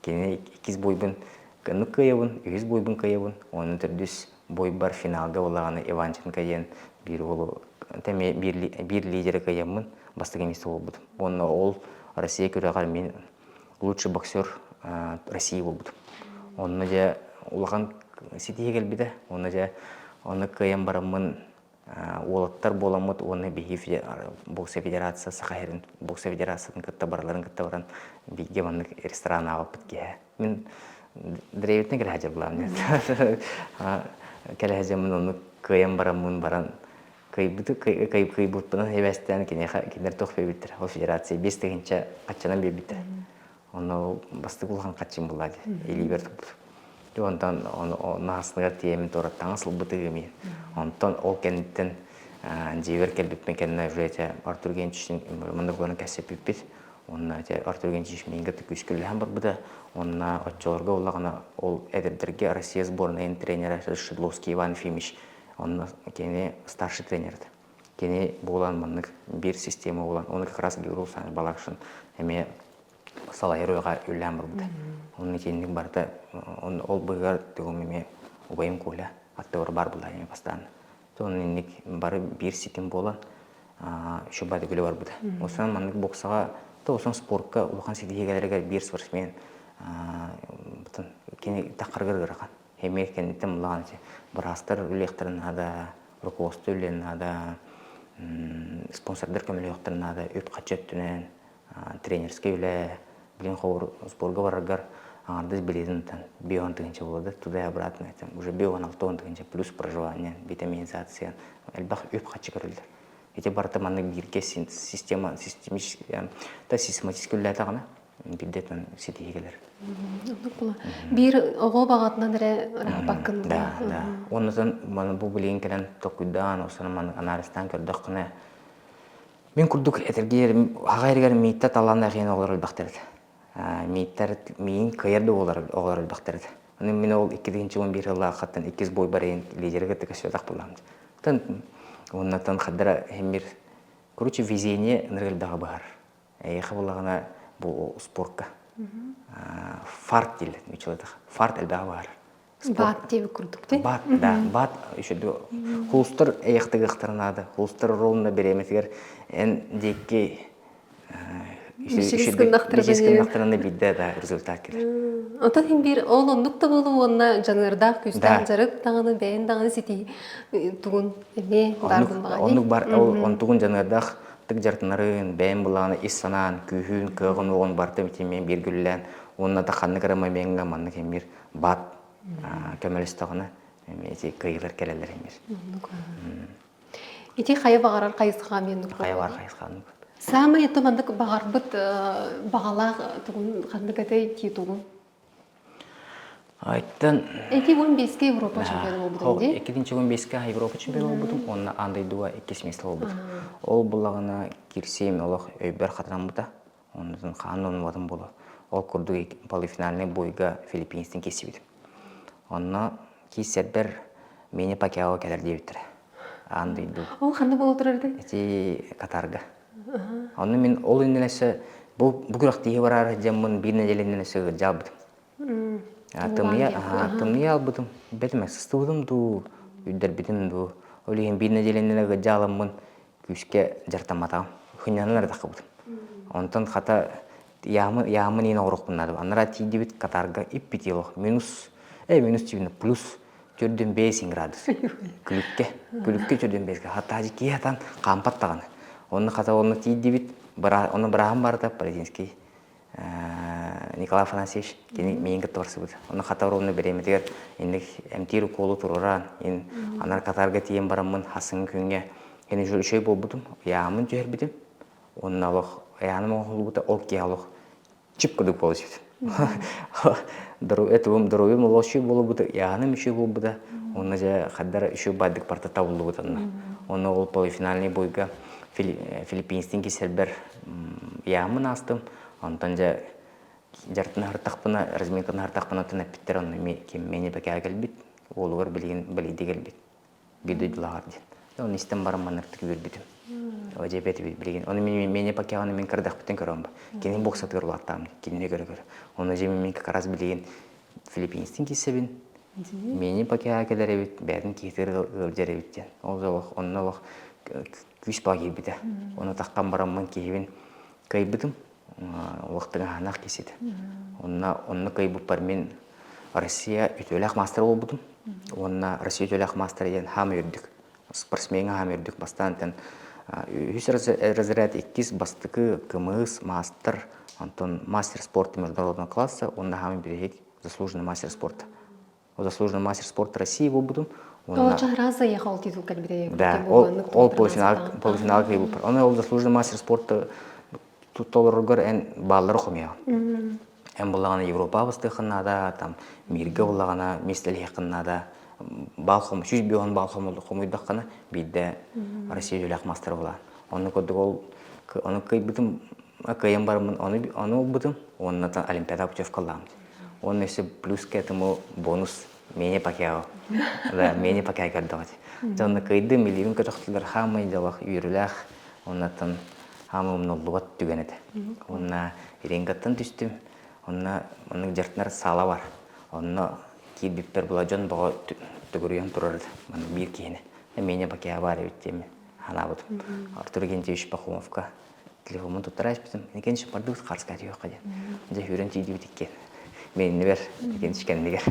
[SPEAKER 1] Кинини иккис бойбун кыннык кыайабын, үһүс бойбун кыайабын, уонна төрдүс бойбар финалга буоллаҕына Иванченко диэн биир уолу эмиэ биир лидери кыайаммын бастакы миэстэ буолбутум. Уонна ол Россия күрэҕэр мин лучший боксер России буолбутум. Онно дьэ улахан ситиһии кэлбитэ. Онно дьэ онно кыайан бараммын уолаттар буоламмыт уонна биһиги бокса федерация Саха сирин бокса федерациятын кытта барыларын кытта баран бииргэ маннык ресторан аабаппыт киһи. Мин древитин кэлэ сылдьар кэлэ сылдьаммын оннук кыайан бараммын баран кыайбыты кыайбыппынан эбэстээн киниэхэ кинилэр туох биэрбиттэр ол федерация 5000 хаччанан биэрбиттэр онно бастакы улахан хаччым буолла дии илиибэр туппут онтон наһасыныгар тиийэммин туораттаҥа сылбытыгым онтон ол кэнниттэн дьиэбэр кэлбиппин кэннэ уже этэ Артур Генчичтин маннык буолан кэпсэппиппит уонна этэ Артур Генчич миигин кытта күүскүллэһэн барбыта уонна оччолорго буоллаҕына ол эдэрдэргэ Россия сборнайын тренерэ Шедловский Иван Ефимович Онно кини старший тренер этэ. Кини буолан маннык биир система буолан, оны как раз Георгий Александрович Балакшин эмиэ салайар үлэҕэ үлэлээн барбыта. Онно итинник барыта ол быыһыгар тугум эмиэ убайым Коля аттыбар баар буолла эмиэ бастаан. Онно инник бары биир ситим буолан еще бары үлэ барбыта. Осонон маннык боксаҕа то осон спортка улахан ситиһиилэригэр биир спортсмен кини таххарыгар ыарахан. Эмиэ кэнниттэн булаҕын ити быраастар үлэлиэхтэрин наада, руководство үлэлиэн наада, спонсордар көмөлөһүөхтэрин наада, үп-харчы өттүнэн, тренерскэй үлэ, билин холобур спорга бараргар аҥардас билиэтин там 50 тыһыынча буолла да туда и обратно там уже 56 тыһыынча плюс проживание, витаминизация, элбэх үп-харчы көрүллэр. Ити барыта маннык бииргэ система систематически систематически үлэлээтэҕинэ биирдэ ситиһии кэлэр.
[SPEAKER 2] Оннук була. Биир оҕо баҕатынан эрэ ырааппаккын.
[SPEAKER 1] Да, да. Оннотон маны бу билигин кэлэн толкуйдаан, осону маны анализтаан көрдөххүнэ, мин курдук этэргиэр аҕа эригэр мииттэ талаан эҕиэн оҕолор элбэхтэр этэ. Мииттэр миин кыайар да оҕолор оҕолор элбэхтэр этэ. Аны мин ол 2011 сыллааххаттан иккис бойбар иһин лидери кытта көсүөтэх буллаам. Тан оннотон хаддара химир короче везение ынырык элбэҕи быһар. Эйиэхэ буоллаҕына бу спортка фарт дииллэр нууччалыытах фарт элбэҕи баар.
[SPEAKER 2] Баат диэбит курдук дии.
[SPEAKER 1] Баат, да, баат еще хулустар эйэхтыгыахтара наада. Хулустар ровно бириэмэтигэр эн диэки гыннахтарына биирдэ да результат кэлэр.
[SPEAKER 2] Отон иһин биир ол оннук да буолуо уонна дьаныардаах күүстээх дьарык даҕаны бэйэн даҕаны ситии тугун эмиэ баар буоллаҕа дии.
[SPEAKER 1] Оннук бар ол онтугун дьаныардаах тык дьарытынарын, бэйэм былааны ис санаан, күүһүн, кыаҕын уоҕун барыта итимиэн бииргүллээн уонна да ханнык эрэ момеҥҥа маннык эмиир баат көмөлөстөҕүнэ эмиэ ити кыайыылар кэлэллэр эмиир.
[SPEAKER 2] Ити хайа баҕарар хайысхаҕа эмиэ оннук
[SPEAKER 1] Хайа баҕар хайысхаҕа оннук.
[SPEAKER 2] Саамай это маннык баҕарбыт баҕалаах тугун ханнык этэй титулун?
[SPEAKER 1] Айттан
[SPEAKER 2] Эти 15-ке Европа чемпионы буолбутум дии.
[SPEAKER 1] Иккитинчи 15-ке Европа чемпионы буолбутум уонна аан дойдуга иккис миэстэ буолбутум. Ол буллаҕына кирсиим олох өйбөр хатыраммыта. Оннутун хаан оннубатым буолуо. Ол курдук полуфинальный бойга Филиппинстэн киирсибитим. Онно киирсэрбэр мини Пакьяо кэлэр диэбиттэрэ. Аан дойду.
[SPEAKER 2] Ол ханна буола турар этэй?
[SPEAKER 1] Ити Катарга. Онно мин ол иннинэ өссө бу бу күрэхтэһии бараары дьаммын биир нэдиэлэ иннинэ өссө ыалдьаабытым. Тымныйа тымныйа албытым. Бэтимэ сыстыбытым дуу, үрдэрбитим дуу. Ол иһин биир нэдиэлэ иннинэ ыалдьааламмын күүскэ дьартамматаҕым. Хынньанан эрэ таххыбытым. Онтон хата яамын яамын иин оҕорохпун наада. Анараа тиийдибит Катарга иппит олох минус э минус тиийбинэ плюс төрдүн бэйсин градус. Күлүккэ, күлүккэ төрдүн бэйсин. Хата киһи хатан хаампат даҕаны. Онно хата онно тиийдибит, онно бырааһым барыта Полезинский Николай Афанасьевич кини миигин кытта барсыбыт. Онно хата ровно бириэмэтигэр инник эмтиир укуолу туруораан, ин анар Катарга тиийэн бараммын хасыҥҥы күҥҥэ кини үчүгэй буолбутум, ыйаамын түһэрбитим. Уонна олох ыйааным оҥоһуллубута, ол киһи олох чип курдук буола түспүт. Этубум здоровьем олох үчүгэй буолбута, ыйааһыным үчүгэй буолбута. Уонна дьэ хаддара үчүгэй баайдык барыта табыллыбыт онно. Онно ол полуфинальный бойга Филиппинстин кисэрбэр ыйааммын аастым. Онтон дьэ дьартын аһартахпына, разминканы аһартахпына оттон эппиттэр онно ким мени бэкээ кэлбит, уолугар билигин балийди кэлбит. Биир дойдулааҕар диэн. Оны истэн баран манныктык үөрбүтүм. О дьэбэт билигин. Оны мин мени Пакьяоны мин кырдахпытын көрөм. Кини боксатыгар улааттаам. Кинини көрө-көрө. Оны же мин как раз билигин Филиппинстин киссэбин. Мени Пакьяо кэлэр эбит, бэйэтин киһитигэр ыалдьар эбит диэн. Ол олох онно олох күүс баа киирбитэ. Оны таххан бараммын киһибин кыайбытым. Олох тыҥаһаанах кисит. Онно онно кыайбыппар мин Россия үтүөлээх маастара буолбутум. Уонна Россия үтүөлээх маастара диэн хаам үрдүк. Спортсмеҥҥа хаам үрдүк. Бастаан үһүс разряд иккис бастакы кымыс маастар, онтон мастер спорта международного класса, уонна хаамын бүтэһик заслуженный мастер спорта. Заслуженный мастер спорта России буолбутум.
[SPEAKER 2] Уонна раз заехал титул кэлбитэ.
[SPEAKER 1] Да, ол ол полуфинал полуфинал кыайбыппар. Оны ол заслуженный мастер спорта толороргор эн бааллары хомуйаҕын. Эн буллаҕына Европа бастыаххын наада, там миргэ буллаҕына миэстэлэһиэххин наада. Баал хом 150 баал хомуйдаххына биирдэ Россия үлэх мастера буолаан. Онно курдук ол ону кыайбытым кыайан бараммын ону ону ылбытым уонна Олимпиада путевкалаам. Уонна өссө плюс к этому бонус Мени Пакьяо. Да, Мени Пакьяо көрдөҕүт. Дьэ онно кыайдым, илиибин көтөхтүлэр, хаамай дьолох үөрүүлээх, оннаттан хаамы умнуллубат түгэн этэ. Уонна рингаттан түстүм, онно оннук дьартынар саала бар. Онно киирбиппэр була дьон боҕо төгүрүйэн турар этэ. Манна биир киһини. Мени Пакьяо баар эбит диэммин санаабытым. Артур Гентьевич Пахомовка телефоммун туттара испитим. Иккинчи бардыбыт харыска түһүөххэ диэн. Дьэ сүүрэн тиийдибит иккиэн. Мииннибэр, иккинчи кэннигэр.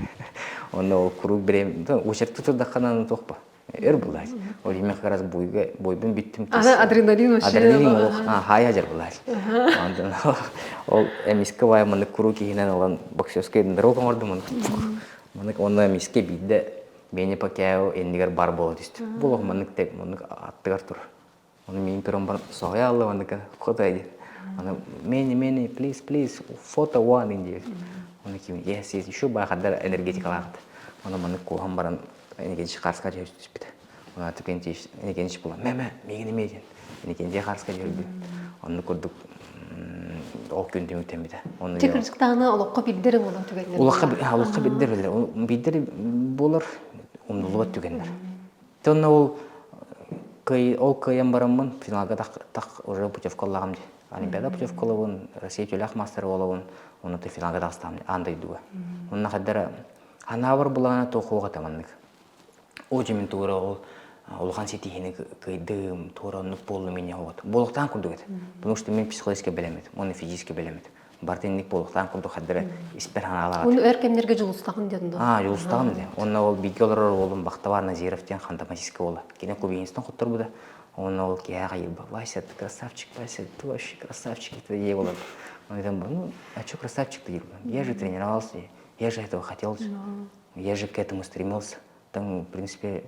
[SPEAKER 1] Онно ол куруук бирэм, очередь турдаххына туох ба? Өр булаат. Ол иһин как раз бойга бойбун бүттүм.
[SPEAKER 2] Аны адреналин вообще.
[SPEAKER 1] Адреналин олох хаайа жар булаат. Онтон ол эмискэ бай маннык куруук иһинэн ылан боксерскай дорога оҥордум. Маннык онно эмискэ биирдэ Мени Пакьяо иннигэр бар буола түстүм. Бу олох маннык маннык аттыгар турар. Оны миин көрөн баран соһуйа алла маннык фото диэн. Аны мени мени please please фото one диир. Оны ким yes yes еще баахадар энергетикалаахт. Оны маннык куоһан баран энергетич харска түспүтэ. Оны атыкенти энергетич була мэ мэ миигин эмиэ диэн. Энергетич харска түһэрбит. Онну курдук ол күн түмүктэммитэ.
[SPEAKER 2] Оны Кырдьыктааны олоххо биирдэр буолар түгэннэр.
[SPEAKER 1] Олоххо олоххо биирдэр биирдэр буолар умнуллубат түгэннэр. Онно ол кый ол кыайан бараммын финалга тах тах уже путевка ыллаҕым дии. Олимпиада путевка ылабын, Россия төлөх мастера буолабын, онно финалга тахстаам аан дойдуга. Онно хаддара ханаабар булаана туох этэ маннык. О дьимин туора ол улахан ситиһини кыйдым, туора оннук буоллум инне хоҕот. Буолуктаан курдук этэ. Потому что мен психологически бэлэммит, уонна физически бэлэммит. Барыта инник буолуохтаах курдук хардара испэр ханаалаах.
[SPEAKER 2] Уну өр кэмнэргэ дьулустаҕын диэн
[SPEAKER 1] дуо? Аа, дьулустаҕын диэн. Онно ол бииргэ олорор уолум Бахтабар Назиров диэн Ханты-Мансийскай уола. Кини Кубинецтан хотторбута. Онно ол киһи хайырба, Вася, ты красавчик, Вася, ты вообще красавчик, это ей было. Он говорит, ну, а что красавчик ты? Я же тренировался, я же этого хотел, я же к этому стремился. Там, в принципе,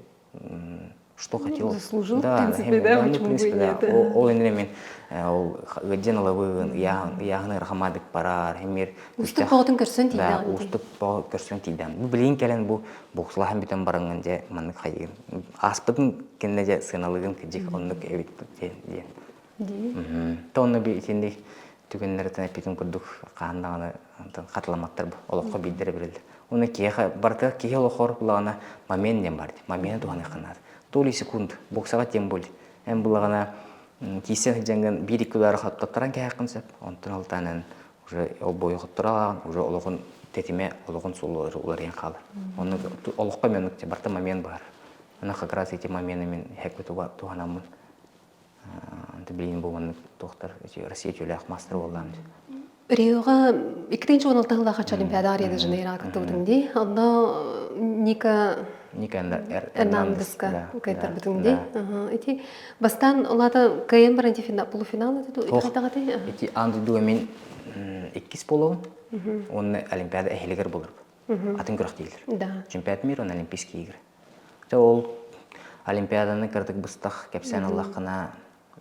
[SPEAKER 1] что хотел.
[SPEAKER 2] Заслужил, в принципе, да,
[SPEAKER 1] ну, в принципе, да. Ол иннинэ мин ол ыдьан ылабын, ыйааһын ырхамаадык барар, эмир
[SPEAKER 2] Устук боҕотун көрсөн
[SPEAKER 1] Да, уустук боҕо көрсөн тиийдэм. Бу билигин кэлэн бу боксалаһан бүтэн бараҥҥын дьэ маннык хайыгын. Ааспытын кэннэ дьэ сыаналыгын кыдьык оннук эбит диэн.
[SPEAKER 2] Дии.
[SPEAKER 1] То онно би итинник түгэннэртэн эппитим курдук хаһан даҕаны хатыламматтар бу олоххо биирдэрэ бирэллэр. Уонна киһиэхэ барыта киһи олохор булаҕына момент диэн бар момены туһаныахха наада. Доли секунд боксаҕа тем более. Эн булаҕына киирсэн сылдьаҥҥын биир-икки удары хоттотторон кэһэххин сөп. Онтон алтаанан уже ол бойу хотторо уже олоҕун тэтимэ олоҕун суолу уларыйан хаалар. Онно олоххо мен барыта момент баар. Аны как раз эти моменты мин хэккэ туһанаммын Билигин бу маннык туохтар Россия үтүөлээх маастар буоллаам
[SPEAKER 2] Риоҕа 2016 сыллаах Олимпиада Рио де Жанейроҕа кыттыбытыҥ дии. Онно Ника
[SPEAKER 1] Ника
[SPEAKER 2] Эрнандеска кыайтарбытыҥ дии. Ити бастаан улаата кыайан баран полуфинал это хайдаҕатай?
[SPEAKER 1] Ити аан дойдуга мин иккис буолабын. Уонна Олимпиада эһилигэр буоларбын. Атын күрэхтэһиилэр.
[SPEAKER 2] Да.
[SPEAKER 1] Чемпионат мира уонна Олимпийские игры. Дьэ ол Олимпиаданы кыратык быстах кэпсээн ыллаххына,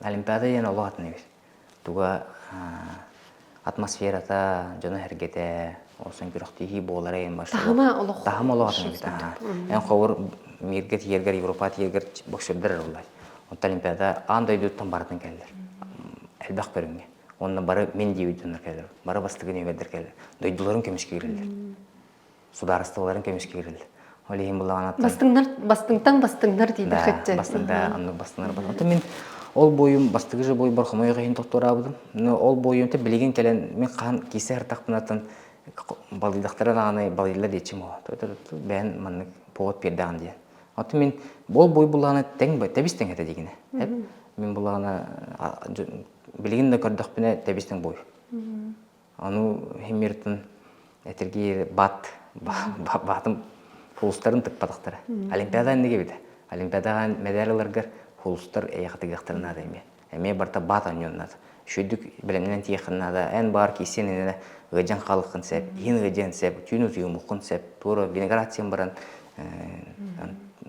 [SPEAKER 1] Олимпиада диэн олох атын эбит. Туга атмосферата, дьоно-сэргэтэ, олсон күрэхтэһии буолара эйэн башта.
[SPEAKER 2] Таһыма олох.
[SPEAKER 1] Таһым олох атын эбит. Эн ховур миргэ тиийэргэр, Европа тиийэргэр боксердар эрэ буллар. Онтон Олимпиада аан дойдуттан барытын кэллэр. Элбэх көрүҥҥэ. Онно бары мин диэбит дьоннор кэллэр. Бары бастакы нүөмэрдэр кэллэр. Дойдуларын көмүскүүрэллэр. Судаарыстыбаларын көмүскүүрэллэр. Ол иһин булаҕанаттан
[SPEAKER 2] Бастыҥнар бастыҥтан бастыҥнар диэтэххитчэ.
[SPEAKER 1] Бастыҥда оннук бастыҥнар Оттон мин ол буойум бастакы же буойбар хомойуох иһин тохтуораабытым. Но ол буойум билигин кэлэн мин хаһан киисэ артахпынаттан балыйдахтара даҕаны балыйлар диэччим оо. Бэйэн маннык повод биэрдэҕин диэн. Оттон мин ол буой буллаҕына тэҥ тэбис тэҥ этэ дигинэ. Мин буллаҕына билигин да көрдөхпүнэ тэбис тэҥ буой. Ону химмиртын этиргиир бат баатым хулустарын тыкпатахтара. Олимпиада иннигэ бит. Олимпиадаҕа медаль ыларгар хулустар эйэхэ тыгыахтарын наада эмиэ. Эмиэ барта баат оонньуон наада. Үчүгэйдик бэлэмнэнэн тиийиэххин наада. Эн баар киисиэн иннинэ ыадьан хаалыаххын сөп, иһин ыадьыан сөп, түүн утуйумуххун сөп. Туора виноград сиэн баран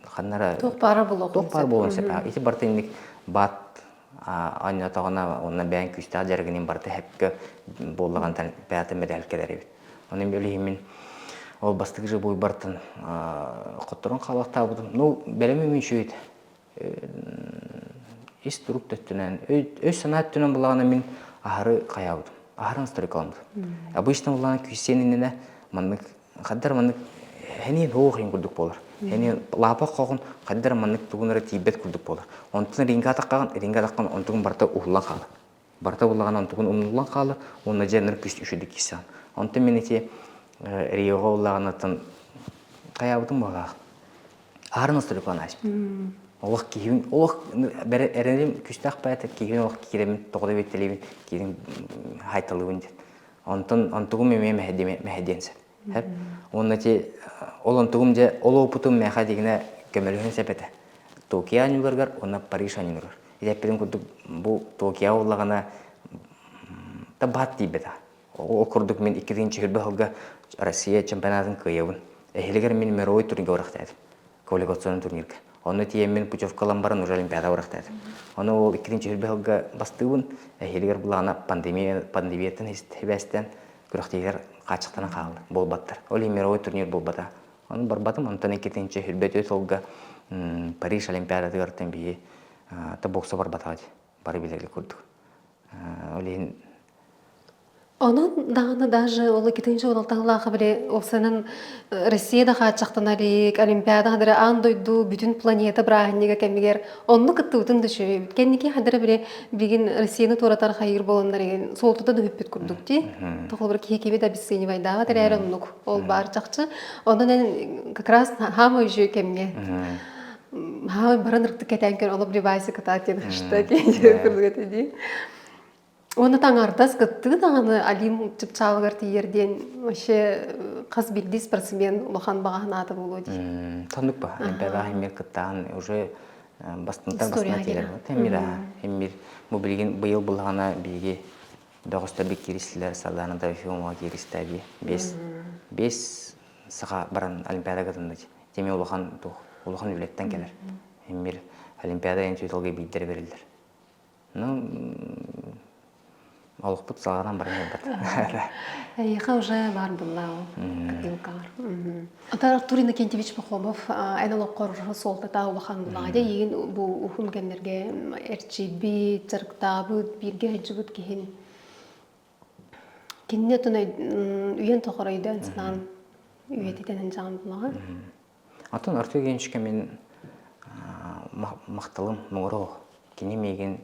[SPEAKER 1] ханнара
[SPEAKER 2] туох баара буолуон
[SPEAKER 1] туох баар буолуон сөп. Ити барта инник баат оонньоотоҕуна уонна бэйэҥ күүстээх дьарыгын барыта сөпкө буоллаҕын бэйэтэ мэдэл кэлэр эбит. Ону билигин мин ол бастакы же буйбартан хотторон хаалахтаабытым. Ну, бэлэмим үчүгэй ис турук төттүнэн, өй-санаа өттүнэн булаҕына мин аһары хайаабытым. Аһары настройкаламмытым. Обычно булаҕына күүссиэн иннинэ маннык хаддар маннык хэниин хоох иһин курдук буолар. Хэниин лаапах хоҕун хаддар маннык тугун эрэ тиийбэт курдук буолар. Онтон рингэ атаххаҕын, рингэ атаххын онтугун барыта уһуллан хаалар. Барыта буллаҕына онтугун умнуллан хаалар уонна дьэ ынырык күс үчүгдүк киирсэҕин. Онтон мин ити Риоҕа уллаҕынаттан хайаабытым баҕалаах. Аһарын остолюкан ааспыт. Олох киһибин, олох эрэнэрим күстээх баайта киһибин олох киирэмин, тоҕо да биэттэлиибин, киирин хайталыыбын диэн. Онтон онтугум эмиэ мэһэдиэн сөп. Сөп. Уонна ити ол онтугум дьэ ол опытым мээхэ дигинэ көмөлөһөн сөп этэ. Токио анньууларыгар уонна Париж анньууларыгар. Ити эппитим курдук бу Токио буоллаҕына та баат тиийбэтэ. Ол курдук мин 2020 сылга Россия чемпионатын кыайабын. Эһилигэр мин мировой турнирга барахтаатым. Квалификационный турнирга. Онно тиийэммин путевка ылан баран уже Олимпиада барахтаатым. Ону ол 2020 сылга бастыыбын. Эһилигэр булаана пандемия пандемияттан сибээстээн күрэхтэһиилэр хааччахтанан хаалла, буолбаттар. Ол иһин мировой турнир буолбата. Ону барбатым. Онтон 2024 сылга Париж Олимпиадатыгар биһи та бокса барбатаҕа дии. Бары билэрли курдук. Ол иһин
[SPEAKER 2] Онон даҕаны даже ол иккитинчи уоналтаһылаахха били уопсайынан Россия да хааччахтана илик, Олимпиада хадара аан дойду бүтүн планета бырааһынньыга кэмигэр онно кыттыбытын да үчүгэй. Кэнники хадара били билигин Россияны туоратар хайыыр буоланнар игин суолтата да бүппүт курдук дии. Тоҕо киһи кими да обесценивайдаабат эрээри оннук ол баар чахчы. Онон эн как раз хаамай үчүгэй кэмҥэ хаамай баран ыртык кэтээн көр олох девайсы кытаат диэн хэштег курдук этэ дии. Уонна таҥардас кыттыы даҕаны Алим чыпчаалыгар тиийэр диэн вообще хас биирдии спортсмен улахан баҕа санаата буолуо дии.
[SPEAKER 1] Соннук ба. Олимпиадаҕа эмиэ кыттаан уже бастыҥтан бастыҥа тиийэр. Эмир эмир бу билигин быйыл булаҕына биһиги бөҕөстөрбүт кииристилэр Сардана Трофимова кииристэ дии. Бес бес саха баран Олимпиада кытынна дии. Теми улахан туох улахан үлэттэн кэлэр. Эмир Олимпиада эн сүүталга биирдэр бериллэр. Ну, олохпут салҕанан баран иһэрбэт.
[SPEAKER 2] Эйиэхэ уже баар буолла ол копилкаҕар. Ата Артур Иннокентьевич Пахомов эн олоххор суолтата улахан булаҕа дьэ эйигин бу уһун кэмнэргэ эрчийбит, дьарыктаабыт, бииргэ сылдьыбыт киһин кинини отон үйэн тохор өйдөөн санаан үйэтитэн сылдьаҕын булаҕа.
[SPEAKER 1] Атын Артур Евгеньевичка мин махталым муҥура Кини миигин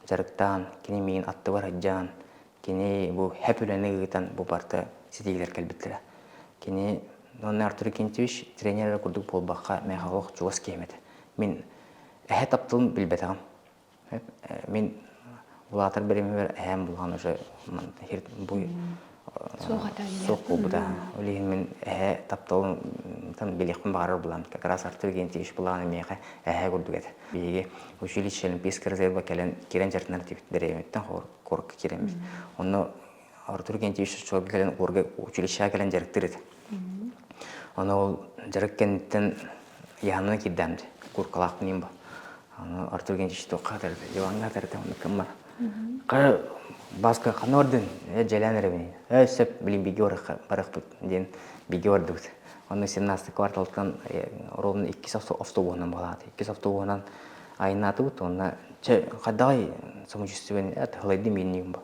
[SPEAKER 1] дьарыктаан, кини миигин аттыбар сылдьан, кини бу хэп үлэни ыытан бу барыта ситиһиилэр кэлбиттэрэ. Кини уонна Артур Евгеньевич тренер эрэ курдук буолбакка, миэхэ олох чугас киһим этэ. Мин эһэ тапталын билбэтэҕим. Мин улаатар бириммэр эһээм булган уже бу суох буолбута. Ол иһин мин эһээ тапталын билиэхпин баҕарар булан как раз Артур Евгеньевич булаҕана миэхэ эһээ курдук этэ. Биһиги училище Олимпийский резервэ кэлэн киирэн дьарытынар этибит дэриэбиттэн куоракка киирэммит. Онно Артур Евгеньевич чуолга кэлэн училищеҕа кэлэн дьарыктыыр этэ. Ону ол дьарык кэнниттэн Яһанна киирдэм дии, куркалаахпын иин бу. Аны Артур Евгеньевич туохха атарда, диваҥҥа атарда, оннук гыммар. Хара Бааска ханна бардын? Э, дьэлээн эрэбин. Э, сөп, билин бигэ барыахпыт диэн бигэ бардыбыт. Онно 17 кварталтан ровно иккис автобуһунан буолаат. Иккис автобуһунан айаннаатыбыт. Онно чэ, хайдаҕай самочувствиены тыһылайдым ииннигим бу.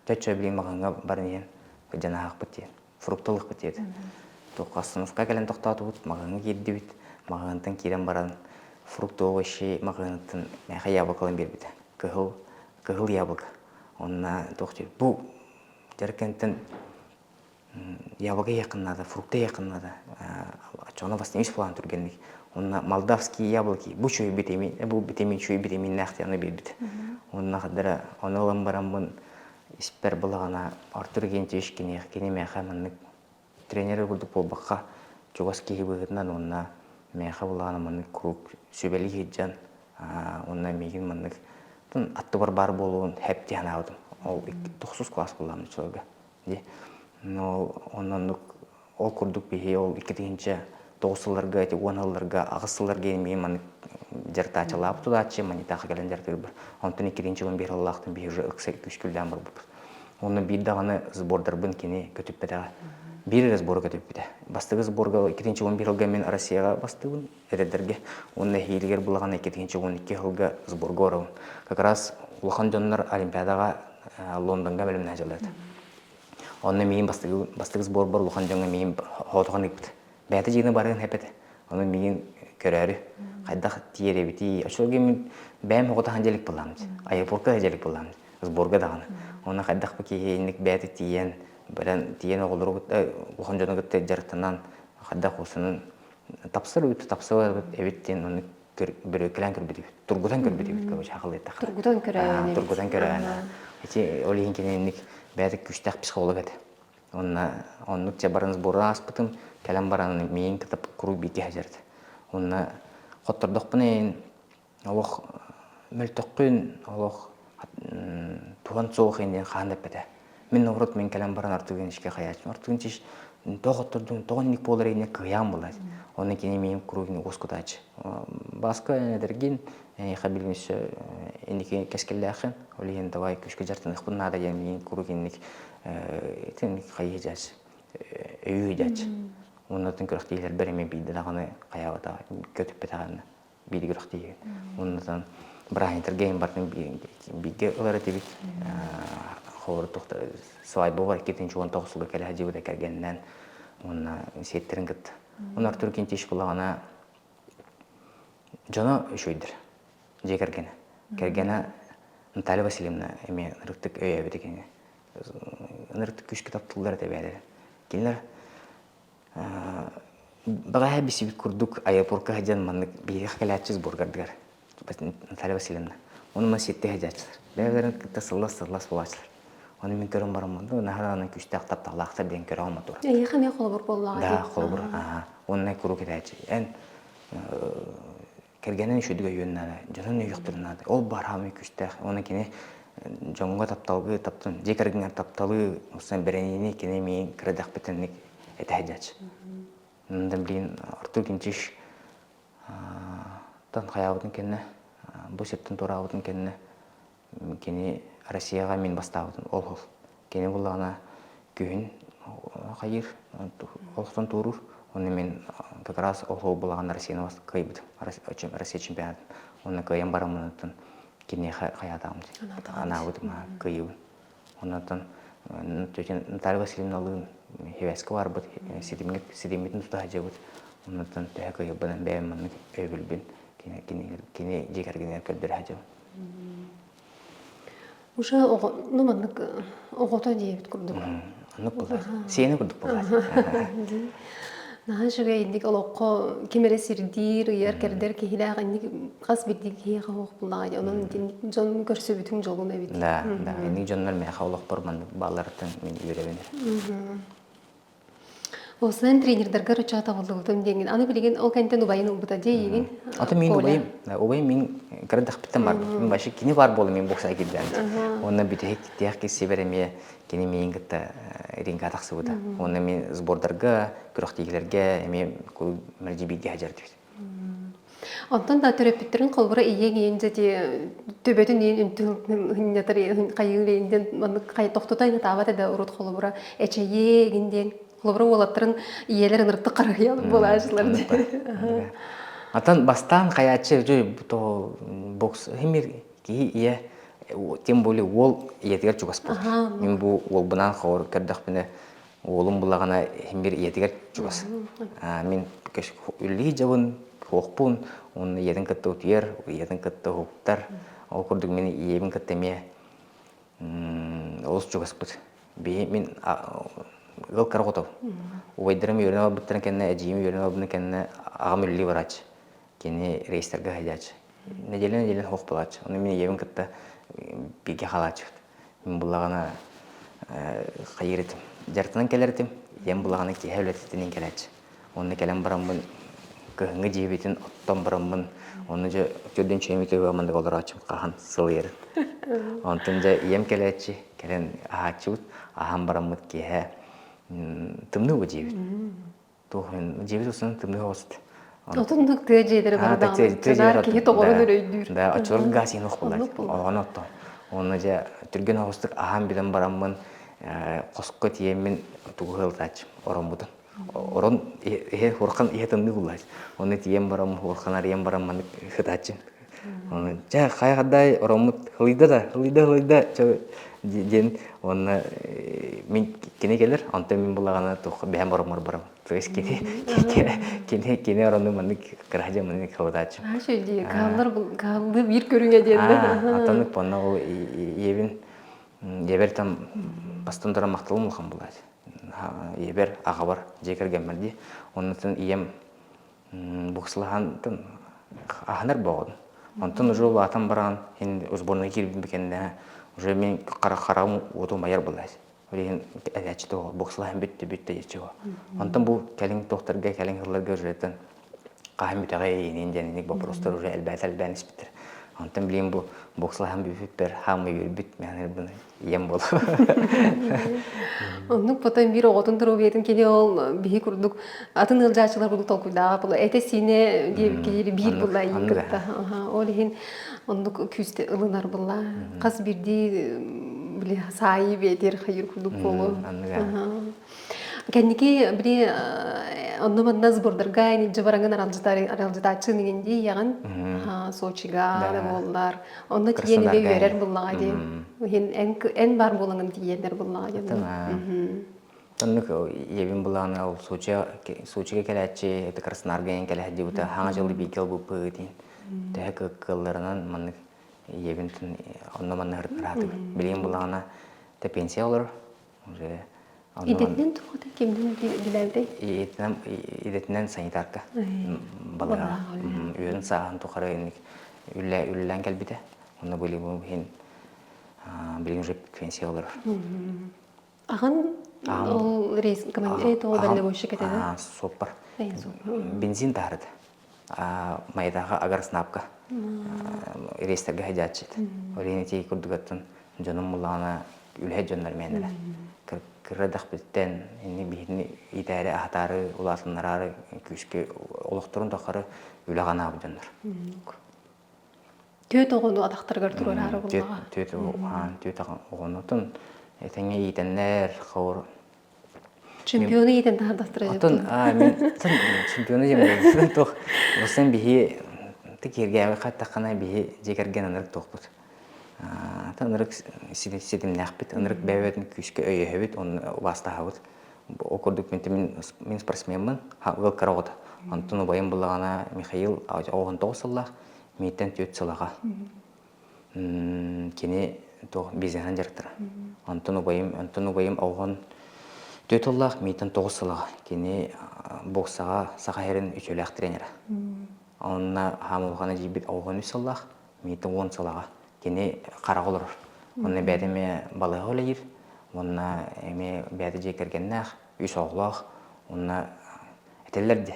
[SPEAKER 1] Чэ, чэ, билин маҕаҥҥа баран иһэн кыдьанаһаахпыт диэн. Фрукта ылыахпыт диэтэ. Туохха остановка кэлэн тохтоотубут, маҕаһыыҥҥа киирдибит. Маҕаһыынтан киирэн баран фрукты овощи маҕаһыыныттан миэхэ яблоко ылан биэрбитэ. Кыһыл, кыһыл яблоко. Онно туох диир, бу дьарыккантан яблоко иһиэххин наада, фрукты иһиэххин наада. Оччоҕуна восстановись план түргэнник. Онно молдавские яблоки, бу үчүгэй витамин, бу витамин үчүгэй витаминнээх диэн биэрбит. Онно хаддара ону ылан бараммын испэр былаҕана Артур Евгеньевич киниэхэ кини миэхэ маннык тренер курдук буолбакка чугас киһи быһыытынан уонна миэхэ былаҕана маннык куруук сүбэлии сылдьан уонна миигин маннык аттыбар баар буолуон хэп дии санаабытым. Ол тохсус класс буоллаҕым оччолорго. Дии. Но оннук ол курдук биһи ол 2009 сылларга эти 10 сылларга аҕыс сылларга миин маннык дьарытааччылаабыт тутааччы манитаха кэлэн дьарытыырбар. Онтон иккитинчи уон биир сыллаахтан биһи уже ыкса күүскүлдээн барбыппыт. Онно биир даҕаны сбордарбын кини көтүппэтэҕэ. Биир эрэ сбору көтүппүтэ. Бастакы сборга 2011 сылга мин Россияҕа бастыыбын эдэрдэргэ. Уонна эһиилигэр булаҕана 2012 сылга сборга барабын. Как раз улахан дьоннор Олимпиадаҕа Лондоҥҥа бэлэмнэһэ дьыллар этэ. Онно миин бастакы бастакы сборбар улахан дьоҥҥо миин хоотохон ыыппыт. Бэйэтэ дьиэни барыан эппэтэ. Ону миин көрөөрү хайдах тиийэр эбитий. Оччолорго мин бэйэм оҕотоһон дьэлик буоллаҕым. Аэропортка да дьэлик буоллаҕым. Сборга даҕаны. Онно хайдах бу киһи инник бэйэтэ тиийэн, баран тиийэн оҕолору кытта улахан дьону кытта дьарыктанан хайдах уусунун тапсар эбит тапсыбат эбит диэн оннук бүрүөккэлээн көрбүтүбүт тургутан көрбүтүбүт короче хахалыйтахха
[SPEAKER 2] тургутан көрөөн
[SPEAKER 1] тургутан көрөөн ити ол иһин кининник бэйэтэ күүстээх психолог этэ онно оннук чэ баран сбору ааспытым кэлэн баран миин кытта куруук бииргэ сылдьар онно хоттордохпуна иһин олох мөлтөххүн, олох туһан суох диэн хаан да эппэтэ. Мин наоборот мин кэлэн баран Артур Ильичке хайааччым. Артур Ильич тоҕо оттордуҥ, тоҕо инник буолар инник кыайаан буолар. Онно кини миин куруук уоскутааччы. Баска эдэргин, эйиэхэ билигин өссө инники кэскиллээххин, ол иһин давай күүскэ дьарыктаныахпын наада диэн миин куруук инник итинник хайыы дьааччы, өйүү дьааччы. Оннотун күрэхтиилэрбэр эмиэ биирдэ даҕаны хайаабатаҕа, көтүппэтэҕэ биир күрэхтэһии. Оннотон бырааһынньыктарга иһин бартын бииргэ ылар этибит. Холобур туохта свадьба 2019 сылга кэлэ сылдьыбыта кэргэнинэн уонна сиэттэрин кытта. Онно Артур Кентиш булаҕына дьоно үчүгэйдэр дьиэ кэргэнэ. Кэргэнэ Наталья Васильевна эмиэ ынырыктык өйөөбүтэ кини. Ынырыктык күүскэ таптыыллар этэ бэйэлэрэ. Кинилэр Бэҕэһээ билсибит курдук аэропорка сылдьан маннык биһиэхэ кэлээччи сборгардыгар Наталья Васильевна. Ону мас сиэттэ сылдьааччылар. Бэйэлэрин кытта сыллас-сыллас буолааччылар. Ону мин көрөн бараммын, наһаа даҕаны күүстээх тапталлаахтар диэн көрө алматура.
[SPEAKER 2] Эйиэхэ эмиэ холобур буоллаҕа
[SPEAKER 1] Да, холобур. Аха. Уонна куруук этээччи. Эн кэргэнин үчүгэй өйүөн наада, дьонун өйүөхтэрин наада. Ол баар хаамыы күүстээх. Уонна кини дьоҥҥо тапталгы таптын, дьиэ кэргэҥҥэр тапталы, усан бэрэниини кини миин кырадэхпитинник этэ сылдьааччы. Да блин, Артур Кинчиш тан хайаабытын кэннэ, бу сиртэн туораабытын кэннэ кини Россияҕа мин бастаабытым ол ол. Кини буллаҕына күһүн хайыыр, олохтон туоруур. Онно мин как раз ол ол булаҕына Россияны кыайбытым, Россия чемпионатын. Онно кыайан бараммын киниэхэ хайаатаҕым анаабытым кыайыыбын. Оннотон Наталья Васильевналыын сибээскэ барбыт, ситимҥэ ситиммитин тута сылдьабыт. Оннотон төһө кыайарбынан бэйэм маннык өйөбүлбүн кини кини кини дьиэ кэргэнигэр көрдөрө сылдьабын.
[SPEAKER 2] Уже оҕо, ну маннык оҕото диэбит курдук.
[SPEAKER 1] Оннук буолар. Сиэни курдук буолар.
[SPEAKER 2] Наһаа үчүгэй инник олоххо ким эрэ сирдиир, ыйар, кэрдэр киһилээх инник хас биирдии киһиэхэ суох буллаҕа онон итинник дьон көрсүбүтүҥ дьолун эбит.
[SPEAKER 1] Да, да. Инник дьоннор миэхэ олохпор маннык баалларыттан мин үөрэбин.
[SPEAKER 2] Осынан тренердаргар оччоҕо табыллыбытым диэҥҥин. Аны билигин ол кэнтэн убайын ылбыта дии эйигин.
[SPEAKER 1] Ата мин убайым, убайым мин кыра дахпыттан бар. Мин вообще кини бар буола мин боксаға киирдээм. Онно бүтэһик тиэх киссибэр эмиэ кини миин кытта ринга тахсыбыта. Онно мин сбордарга, күрэхтиилэргэ эмиэ мэлдьи бииргэ сылдьар
[SPEAKER 2] Онтон да төрөппүттэрин холобура ийэҥ ийэҥ дьэ төбөтүн иин үнтү хынньатар хайыы диэн маннык тохтото ынатаабат да урут холобура эчэйиэ игин диэн холобура уолаттарын ийэлэр ынырыктык харыһыйан буолаачылар
[SPEAKER 1] дии. Атын бастаан хайааччы то бокс химир киһи ийэ тем более уол ийэтигэр чугас буолар. Мин бу уолбунаан хоҕор көрдөхпүнэ. Уолум булаҕына иһин бир ийэтигэр чугас. Мин үллии дьабын, суохпун, уонна ийэтин кытта утуйар, ийэтин кытта уһуктар. Ол курдук мин ийэбин кытта эмиэ олус чугаспыт. Биһи мин ыал кыра оҕото. Убайдарым үөрэнэ барбыттарын кэннэ, эдьиийим үөрэнэ барбытын кэннэ аҕам үлэлии барааччы. Кини рейстэргэ сылдьааччы. Нэдиэлэ-нэдиэлэ суох буолааччы. Ону мин ийэбин кытта бииргэ хаалааччыбыт. Мин буллаҕына хайыыр этим. Дьарыктанан кэлэр этим. Ийэм буллаҕына киэһэ үлэтиттэн кэлээччи. Онно кэлэн бараммын кыһыҥҥы дьиэбитин оттон бараммын онно дьэ төрдүн чэйим үтүө маннык олорооччум хаһан сылыйарын. Онтон дьэ ийэм кэлээччи, кэлэн аһааччыбыт, аһаан бараммыт киэһэ тымныы бу дьиэбит. Туох дьиэбит устун тымныы оҕус
[SPEAKER 2] Отуннук тыа дьиэлэрэ бары даҕаны киһи тоҕорун өрөйдүүр.
[SPEAKER 1] Да, оччолорго газ иһин ох буллар. Оҕону оттон. Онно дьэ түргэн оҕустук аһаан билэн бараммын хоско тиийэммин тугу ыалтааччым ороммутун. Орон иһэ хуорхан иһэ тымныы буллаач. Онно тиийэн барам хуорхан арыйан баран маннык хытааччым. Оны чэ хайа хаддай ороммут хылыйда да хылыйда хылыйда диэн уонна мин кини кэлэр онтон мин булаҕына туох бэһэн бороммор барам то есть кини кини кини орону маннык кыраһа маннык хылытааччы
[SPEAKER 2] дии кааллар кааллы биир көрүҥэ диэн
[SPEAKER 1] Антоннык понна ол ийэбин ийэбэр там бастан туран махталым улахан булаачы ийэбэр аҕабар дьиэ кэргэммэр дии оннуттан ийэм буксалаһан аһынар боҕодун. Онтон уже улаатан баран ин сборная киирбин кэннэ уже мин хара хараҕым уотум айар булаас. Ол иһин этээччи тоҕо буксалаһан бүттэ бүттэ диэччи Онтон бу кэлин туохтарга кэлин сылларга уже хаһан бүтэҕэй иинин диэн инник вопростар уже элбээтэ элбээн испиттэр. Онтон билигин бу боксалаһан бүппүппэр хаамы үөрбүт мен ийэм буолу.
[SPEAKER 2] Оннук потом биир оҕотун доруобуйатын кини ол биһи курдук атын ыалдьааччылар курдук толкуйдааҕа була этэ-сиинэ диэбиккэ биир була ийин кытта. Ол иһин оннук күүстэ ылынар була. Хас биирдии били саайы биэтир хайыр курдук буолу. Кэнники били онно-манна сбордарга илдьэ бараҥын аралдьытааччы иҥин дии ийэҕин Сочига да буоллар онно тиийэн эмиэ үөрэр буллаҕа дии иһин эн эн баар буолаҥын тиийэннэр буллаҕа дии
[SPEAKER 1] Оннук ийэбин булааны ол Сочига Сочига кэлээччи это Краснодарга иэн кэлэ сылдьыбыта хаҥа дьылы бииргэ ылбыппыт төһө кыалларынан маннык ийэбин онно манна ырытыраатыбыт билигин булаҕына те пенсия олорор Уже
[SPEAKER 2] Идэтинэн туохата кимдин билээбитэй?
[SPEAKER 1] Идэтинэн идэтинэн санитарка балыыһаҕа. Үөрэн сааһын тухары инник үлэ үлэлээн кэлбитэ. Онно билигин иһин билигин уже пенсия олорор.
[SPEAKER 2] Аҕан ол рейс командир тоҕо дальнобойщик этэ да?
[SPEAKER 1] Суоппар. Бензин таһарыта. Майдааҕы агроснабка рейстэргэ сылдьааччы этэ. Ол иһин ити курдугаттан дьонум буллаҕына үлэһит дьоннор мээнэлэр. Кыра эрдэхпиттэн инни биһини иитээри, аһатаары, улаатыннараары күүскэ олохторун тухары үлэҕэ анаабыт дьоннор.
[SPEAKER 2] Түөт оҕону атахтарыгар туруораары буллаҕа.
[SPEAKER 1] Түөт түөт оҕонутун этэҥҥэ иитэннэр, хор
[SPEAKER 2] Чемпиону иитэн таһардахтара
[SPEAKER 1] Отон мин чемпиону диэн туох Осын биһи тикиэргээбит хаттаххына биһи дьиэ кэргэн ынырык туохпут. Ынырык ситимнээхпит, ынырык бэйэбитин күүскэ өйөһөбүт, онно убаастаһабыт. Ол курдук мин мин спортсменмын, ыал кыра оҕото. Онтон убайым буллаҕына Михаил 19 сыллаах, мииттэн 4 сыл аҕа. Кини туох бизнеһинэн дьарыктара. Онтон убайым, онтон убайым оҕон түөрт сыллаах, мииттэн 9 сыл аҕа. Кини боксаҕа Саха сирин үтүөлээх тренерэ. Онно хаамылҕана дьиибит оҕон үс сыллаах, мииттэн 10 сыл аҕа. Кини хараҕа олорор. Онно бэйэтэ эмиэ балыыһа үлэлиир. Уонна эмиэ бэйэтэ дьиэ кэргэннээх, үс оҕолоох. Уонна этэллэр дии,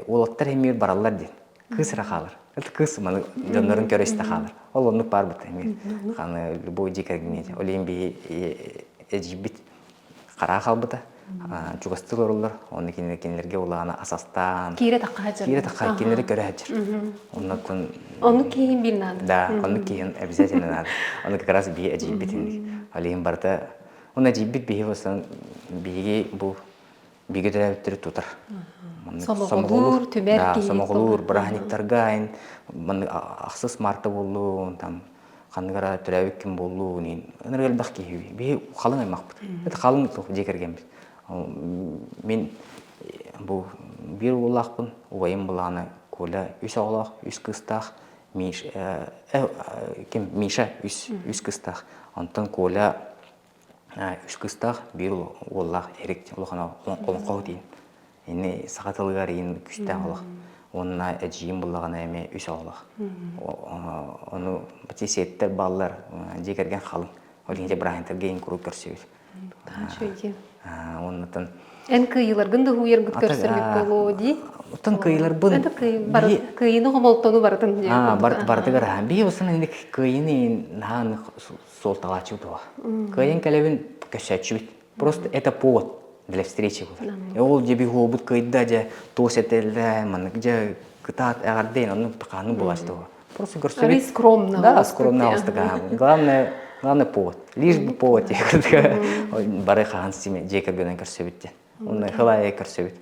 [SPEAKER 1] уолаттар эмиэ бараллар диэн. Кыыс эрэ хаалар. Это кыыс маны дьоннорун көрө истэ хаалар. Ол оннук баар быта эмиэ. Ханы любой дьиэ кэргэҥҥэ. Ол иһин биһи эдьиийбит хараа хаалбыта. Чугастыы олороллор. Онно кинилэргэ улаана ас астаан.
[SPEAKER 2] Киирэ тахха сылдьар.
[SPEAKER 1] Киирэ тахха кинилэри көрө сылдьар. Оннуттан
[SPEAKER 2] Оннук киһин биир наада.
[SPEAKER 1] Да, оннук киһин обязательно надо. Ону как раз биһи эдьиийбит инник. Ол иһин барыта Онно эдьиийбит биһи бастан биһиги бу бигэ төрөөбүттэри тутар.
[SPEAKER 2] Сомоҕолуур, түмэр
[SPEAKER 1] Да, сомоҕолуур, бырааһынньыктарга айн маннык ахсыс марта буоллун, там ханнык эрэ төрөөбүт ким буоллун, ынырык элбэх киһи. Биһи халыҥ аймахпыт. Это халыҥ дьиэ кэргэммит. Мин бу биир уоллаахпын, убайым былаана Коля үс оҕолоох, үс кыыстаах, Миш, ким Миша үс, үс кыыстаах. Онтон Коля үс кыыстаах, биир уоллаах Эрик улахан олоҥхоһут иин. Ини саха тылыгар иин күүстээх олох. Уонна эдьиийим буллаҕына эмиэ үс оҕолоох. Ону бати сиэттэр бааллар, дьиэ кэргэн халыҥ. Ол иһин бырааһынтарга иин куруук көрсүбүт. Уоннатан
[SPEAKER 2] Эн кыайыыларгын да уһуйаргыт көрсөргүт буолуо дии.
[SPEAKER 1] Оттон кыайыыларбын
[SPEAKER 2] Кыайыыны хомолтону барытын
[SPEAKER 1] барытыгар аһан биһи усан инник кыайыыны наһаа суолталааччы туох. Кыайан кэлэбин көссөөччүбүт. Просто это повод для встречи буолар. Ол же биһуобут кыайда же туос этэллэ маннык же кытаат эҕэрдэйин оннук хааны булаачты Просто көрсөбүт.
[SPEAKER 2] Скромно.
[SPEAKER 1] Да, скромно астыга. Главное, главное повод. Лишь бы повод бары хаан симе дьиэ кэргэнэн көрсөбүт диэн. Онно хылайа көрсөбүт.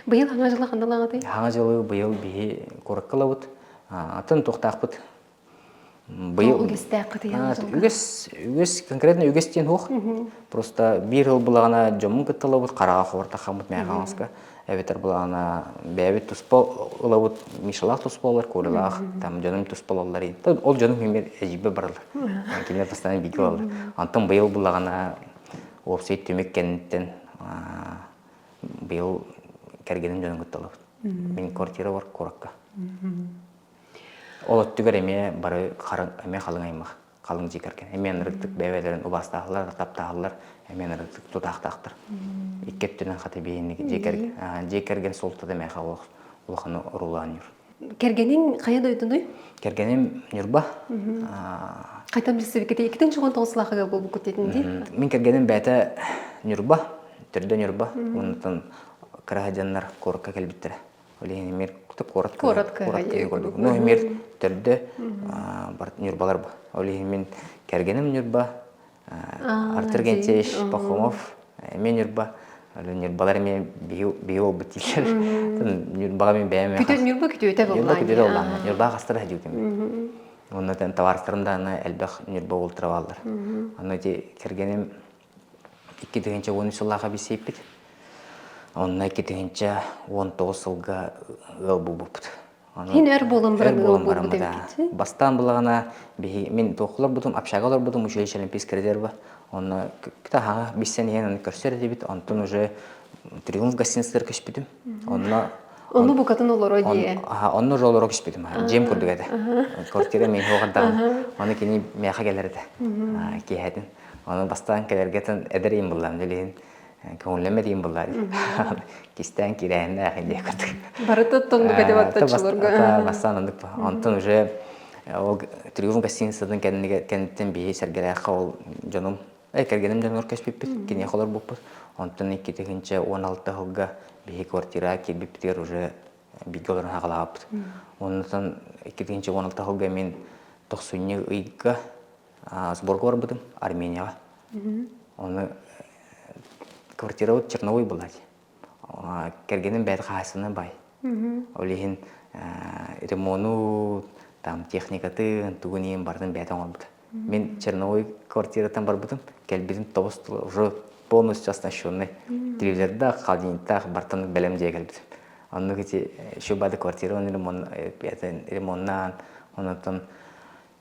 [SPEAKER 2] Быйыл хаҥа жылы ханналаҕытый?
[SPEAKER 1] Хаҥа жылы быйыл биһи куоракка ылабыт. Атын туохтаахпыт
[SPEAKER 2] Быйыл үгэстээххит
[SPEAKER 1] үгэс үгэс конкретно үгэс диэн суох. Просто биир сыл булаҕына дьоммун кытта ылабыт, хараҕа хобортахаммыт мээхаҥаска эбэтэр булаҕына бэйэбит туспа ылабыт, Мишалаах туспа ылар, Колялаах, там дьонум туспа ылаллар. Ол дьонум эмиэ эдьиийбэр бараллар. Кинилэр постоянно бииргэ ылаллар. Онтон быйыл булаҕына уопсай түмүк кэнниттэн быйыл кэргэним дьонун кытта ылабыт. Мин квартира бар куоракка. Ол өттүгэр эмиэ бары эмиэ халыҥ аймах, халыҥ дьиэ кэргэн. Эмиэ ынырыктык бэйэ-бэйэлэрин убаастаахлар, таптаһаллар, эмиэ ынырыктык тутаахтаахтар. Икки өттүнэн хата биһиги дьиэ кэргэн суолтата миэхэ улахан оруолу оонньуур.
[SPEAKER 2] Кэргэниҥ хайа дойдунуй?
[SPEAKER 1] Кэргэним Ньурба.
[SPEAKER 2] Хайтан билсибиккитий? Иккитин чуган тоҕус сылаахыга буолбуккут диэтин дии?
[SPEAKER 1] Мин кэргэним бэйэтэ Ньурба, төрдө Ньурба. Онтон кыра дьоннор куоракка кэлбиттэрэ. Ол иһин эмиэ куорат
[SPEAKER 2] куорат кыһа
[SPEAKER 1] курдук. Ну эмиэ төрдө Ньурбалар бу. Ол иһин мин кэргэним Ньурба, Артур Гентьевич Пахомов эмиэ Ньурба. Ньурбалар эмиэ биһи буолбут дииллэр. Ньурбаҕа мин бэйэм
[SPEAKER 2] Ньурба күтүөтэ
[SPEAKER 1] буоллаан. Ньурба күтүөтэ буоллаан. Ньурбаҕа хастара сылдьыбытым. Онно товарыстарым даҕаны элбэх Ньурба уолтара бааллар. Аны ити кэргэним 2013 сыллаахха билсибиппит. Онно 2019 сылга ыал буолбуппут.
[SPEAKER 2] Хин өр буолан баран ыал буолбут эбиккит.
[SPEAKER 1] Бастаан булаҕына биһи мин туоххулар бутум общага олорбутум училище олимпийский резерва. Онно хаҥа билсэн иһэн оны көрсөр этибит. Онтон уже Триумф гостиницалар көспүтүм. Онно
[SPEAKER 2] Онну букатын олоро дии.
[SPEAKER 1] Онно уже олоро көспүтүм. Дьиэм курдук этэ. Квартира мин хоҕардаҕына. Оны кини миэхэ кэлэр этэ. Киэһэтин. Ону бастаан кэлэргэтин эдэр ийэм буллаам дьэлиһин көҥүллэммэт ийэм буллаа кистээн киирээһиннээх диye курдук.
[SPEAKER 2] Барыта оннук этэ баттаччыларга.
[SPEAKER 1] Бастаан оннук Онтон уже ол Триумф гостиницатын кэнниттэн биһи Сэргэлээххэ ол дьонум кэргэним дьонугар көспүппүт, киниэхэ олорбуппут. Онтон 2016 сылга биһи квартираҕа киирбиппитигэр уже бииргэ олорон хаалаабыппыт. Онтон 2016 сылга мин тохсунньу ыйга сборга барбытым Арменияҕа. Ону квартирабыт черновой была Кэргэним бэйэтэ хаһаайыстыбаннай баай. Ол иһин ремону, там техникатын, тугун иһин барытын бэйэтэ оҥорбута. Мин черновой квартираттан барбытым, кэлбитим тобус уже полностью оснащенный. Телевизордаах, холодильниктаах, бартан бэлэм дьиэ кэлбитим. Оннук ити еще бады квартира ремоннаан, онтон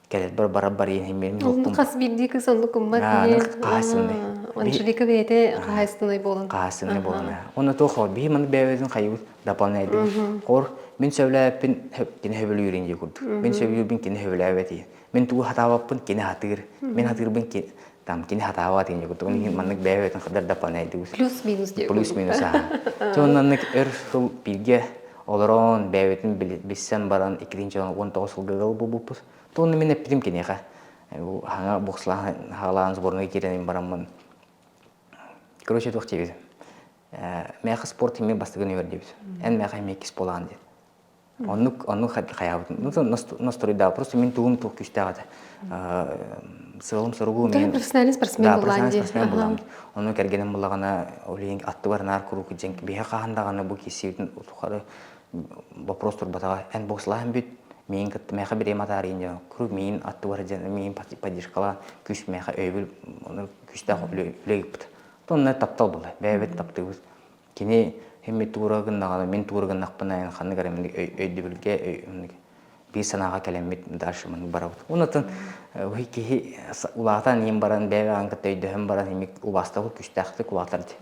[SPEAKER 1] кэлэрбэр барар иһин мин
[SPEAKER 2] Онну хас биирдии кыз оннук гыммат дии.
[SPEAKER 1] Хаһаайыстыбаннай.
[SPEAKER 2] Анжелика бэйэтэ хаһаайыстыбаннай буолан.
[SPEAKER 1] Хаһаайыстыбаннай буолан. Онно туох биһи маны бэйэбитин хайыбыт дополняйдыбыт. Хор мин сөбүлээбиппин кини сөбүлүүрүн дии курдук. Мин сөбүлүүрбүн кини сөбүлээбэт дии. Мин тугу хатаабаппын кини хатыыр. Мин хатыырбын там кини хатаабат дии курдук. Маннык бэйэбитин хадар дополняйдыбыт.
[SPEAKER 2] Плюс-минус дии
[SPEAKER 1] Плюс-минус аха. Оннук өр сыл бииргэ олорон бэйэбитин билсэн баран 2019 сылга ыал буолбуппут. Туонна мин эппитим киниэхэ бу хаҥа бокслаан хаалаан сборнай киирэн бараммын короче туох диэбитим мээхэ спорт эмиэ бастакы нүмер диэбит эн мээхэ эмиэ иккис буолаан диэн оннук оннук хайаабытым настроидаа просто мин тугум туох күүстээх этэ сыалым соругум
[SPEAKER 2] мен профессиональный спортсмен
[SPEAKER 1] да профессиональный спортсмен булаам ону кэргэним булаҕына ол иһин аттыбар наар куруук дьиҥ биһи хаһан даҕаны бу киссибитин тухары вопрос турбатаҕа эн бокслаһан бүт миин кытта мээхэ бириэмэ атаарыйын диэн куруук миин аттыбар дьэн миин поддержкалаан күүс мээхэ өйөбүл күүстээх үлэ ыыппыт. Онно таптал буолар. Бэйэбит таптыыбыт. Кини химми туура гыннаҕына, мин туура гыннахпына ханнык эрэ өйдөбүлгэ биир санааҕа кэлэммит дальше маннык барабыт. Оннотон киһи улаатан иһин баран бэйэ-бэйэҕин кытта өйдөһөн баран имик убаастабыл күүстээхтик улаатар дии.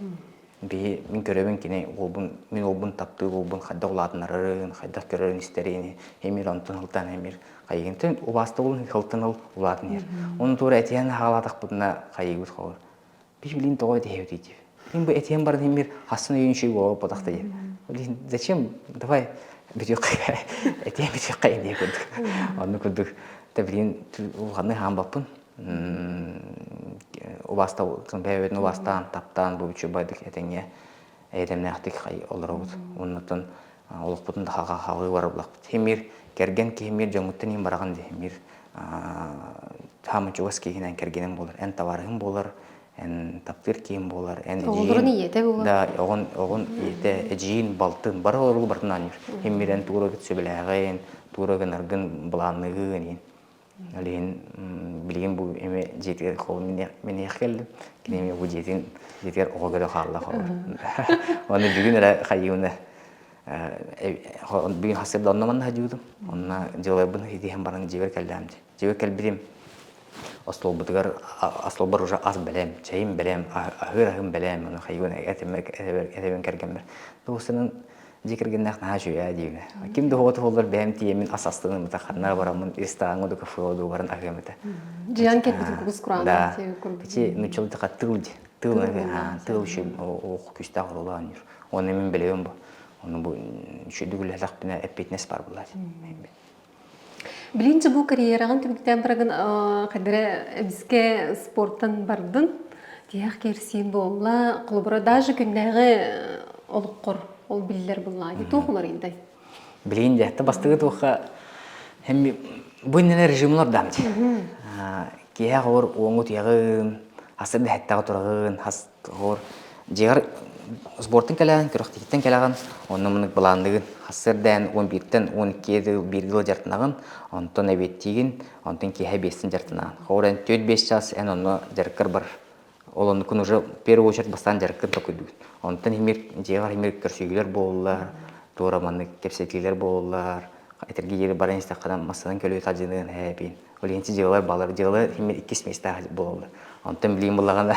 [SPEAKER 1] Биһи мин көрөбүн кини уолбун мин уолбун таптыыр уолбун хайдах улаатыннарарын, хайдах көрөрүн истэрин, эмир онтон ылтан эмир хайыгын убаастабылын хылтан ыл улаатан иһэр. Оны туора этиһэн хаалаатахпытына хайыыбыт холор. Биш билин тоҕо этиһэбит диир. Мин бу этиһэн баран эмир хассын өйүн үчүгэй буола ботахта диир. Зачем? Давай бүтүөххэ этиһэн бүтүөххэ диye курдук. Онну курдук та билин улаханнык хаамбаппын. Убаастабыл бэйэбитин убаастаан, таптаан бу үчүгэй этэҥҥэ эйэтэмнээхтик олоробут. Оннуттан олохпутун да хаҕыы барабылахпыт. Химир кэргэн киһимир дьоҥҥуттан иһин бараҕын дии. Химир хаамын чугас киһинэн кэргэнин буолар. Эн табаарыһын буолар, эн таптыыр киһин буолар, эн
[SPEAKER 2] Оҕолорун ийэтэ буолар.
[SPEAKER 1] Да, оҕон оҕон ийэтэ, эдьиийин, балтын, бары олору барытын аанньыр. Химир эн туора сөбүлээҕин, туора гынаргын былаанныгын иһин. Ол иһин билигин бу эми дьиэтигэр холу миниэх кэллим. Кини эмиэ бу дьиэтин дьиэтигэр оҕо көрө хаалла холор. Уонна бүгүн эрэ хайыыбына бүгүн хасырда онно манна хадьыыбытым. Онно дьыаларбын итиһэн баран дьиэбэр кэллэм. Дьиэбэр кэлбитим остуолбутугар остуолбар уже ас бэлэм, чэйим бэлэм, аһыыр аһым бэлэм, ону хайыыбын этэбин кэргэммэр. Тугусунан Дьиэ кэргэннээх наһаа үчүгэй диибинэ. Ким да оҕото буоллар бэйэм тиийэммин ас астыным этэ, ханна бараммын рестораҥҥа да кафеҕа да баран аһыам этэ.
[SPEAKER 2] Дьиэн кэлбитин кубус кураанах
[SPEAKER 1] Да.
[SPEAKER 2] диэбит курдук.
[SPEAKER 1] Ити нуччалыы тыл дии. Тыл тыл үчүгэй ох күүстээх оруолаан юр. Оны мин билэбин бу. Оны бу үчүгэй үлэлэхпинэ эппиэтинэс бар булар.
[SPEAKER 2] Билинчи бу карьераҕын түмүктээн барагын хайдара эмискэ спорттан бардын. Тиһэх киирсиин буолла. Холобура даже күннээҕи олоххор ол биллэр буллаа. Туох уларыйдай?
[SPEAKER 1] Билигин дьэ бастакы туохха эми бу иннинэ режимлар даам дии. Киэһэ хор уоҥу тиэҕин, хас да хэттэҕэ тураҕын, хас Оһуор дьиэҕэр сбортан кэлэҕин, күрэхтэһииттэн кэлэҕин, онно маннык былаанныгын. Сарсыардаан 11-тэн 12 дыл бииргэ дылы дьарыктанаҕын, онтон эбиэттиигин, онтон киэһэ биэстэн дьарыктанаҕын. Хоһуор эн 4-5 чаас эн онно дьарыккар бар. Ол оннукун уже в первую очередь бастаан дьарыккын толкуйдуугун. Онтон химир дьиэҕэр химир көрсүһүүлэр буоллар, туора маннык кэпсэтиилэр буоллар, этэргэ диэри баран истэххинэ массыынан көлүө тадьыныан һээпин. Ол иһин дьыалалар балар дьыала химир иккис миэстээх буолаллар. Онтон билигин буллаҕына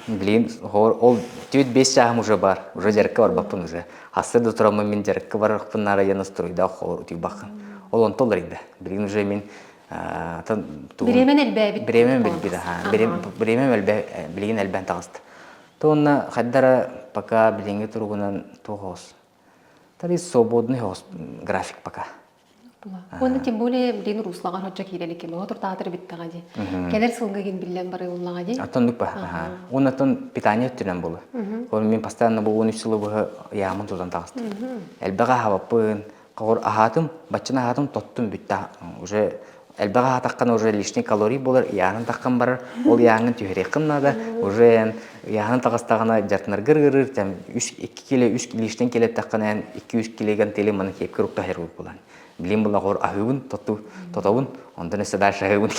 [SPEAKER 1] билигин ол түөрт биэс чааһым уже бар. Уже дьарыкка барбаппын уже. Хассы да тураммын мин дьарыкка барарпын наара диэн устуруйдаах холор утуйбаххын. Ол онтон уларыйда. Билигин уже мин
[SPEAKER 2] Бириэмэн элбээбит.
[SPEAKER 1] Бириэмэм билбит аха. Бириэмэм элбэ билигин элбээн таҕыста. То онно хайдара пока билиҥҥи туругунан туох оҕус. Тари свободный оҕус график пока.
[SPEAKER 2] Уонна тем более билин Руслаҕа соччо киирэ илик кэм отуртаатыр бүттэҕэ дии. Кэлэр сылга гин биллэн барыыллаҕа дии.
[SPEAKER 1] Оттон па. Уонна оттон питание өттүнэн буолар. Ол мин постоянно бу 13 сылы быһа ыйаамын тутан таҕыстым. Элбэх аһаабаппын, Хоҕур аһаатым, баччаны аһаатым, тоттум бүттэ. Уже элбэх аһаатаххына уже лишний калорий буолар, ыйааһын таххан барар, ол ыйааһыҥҥын түһэриэххин наада. Уже эн ыйааһын таҕыстаҕына дьартынаргыр ыарыыр, там үс икки кило үс лишний кило эттэххинэ эн 2-3 килограмм тили маны киэпкэ рукта хирург булан. Билим була хор аһыыбын, тоту, тотобун, онтон өссө дальше аһыыбын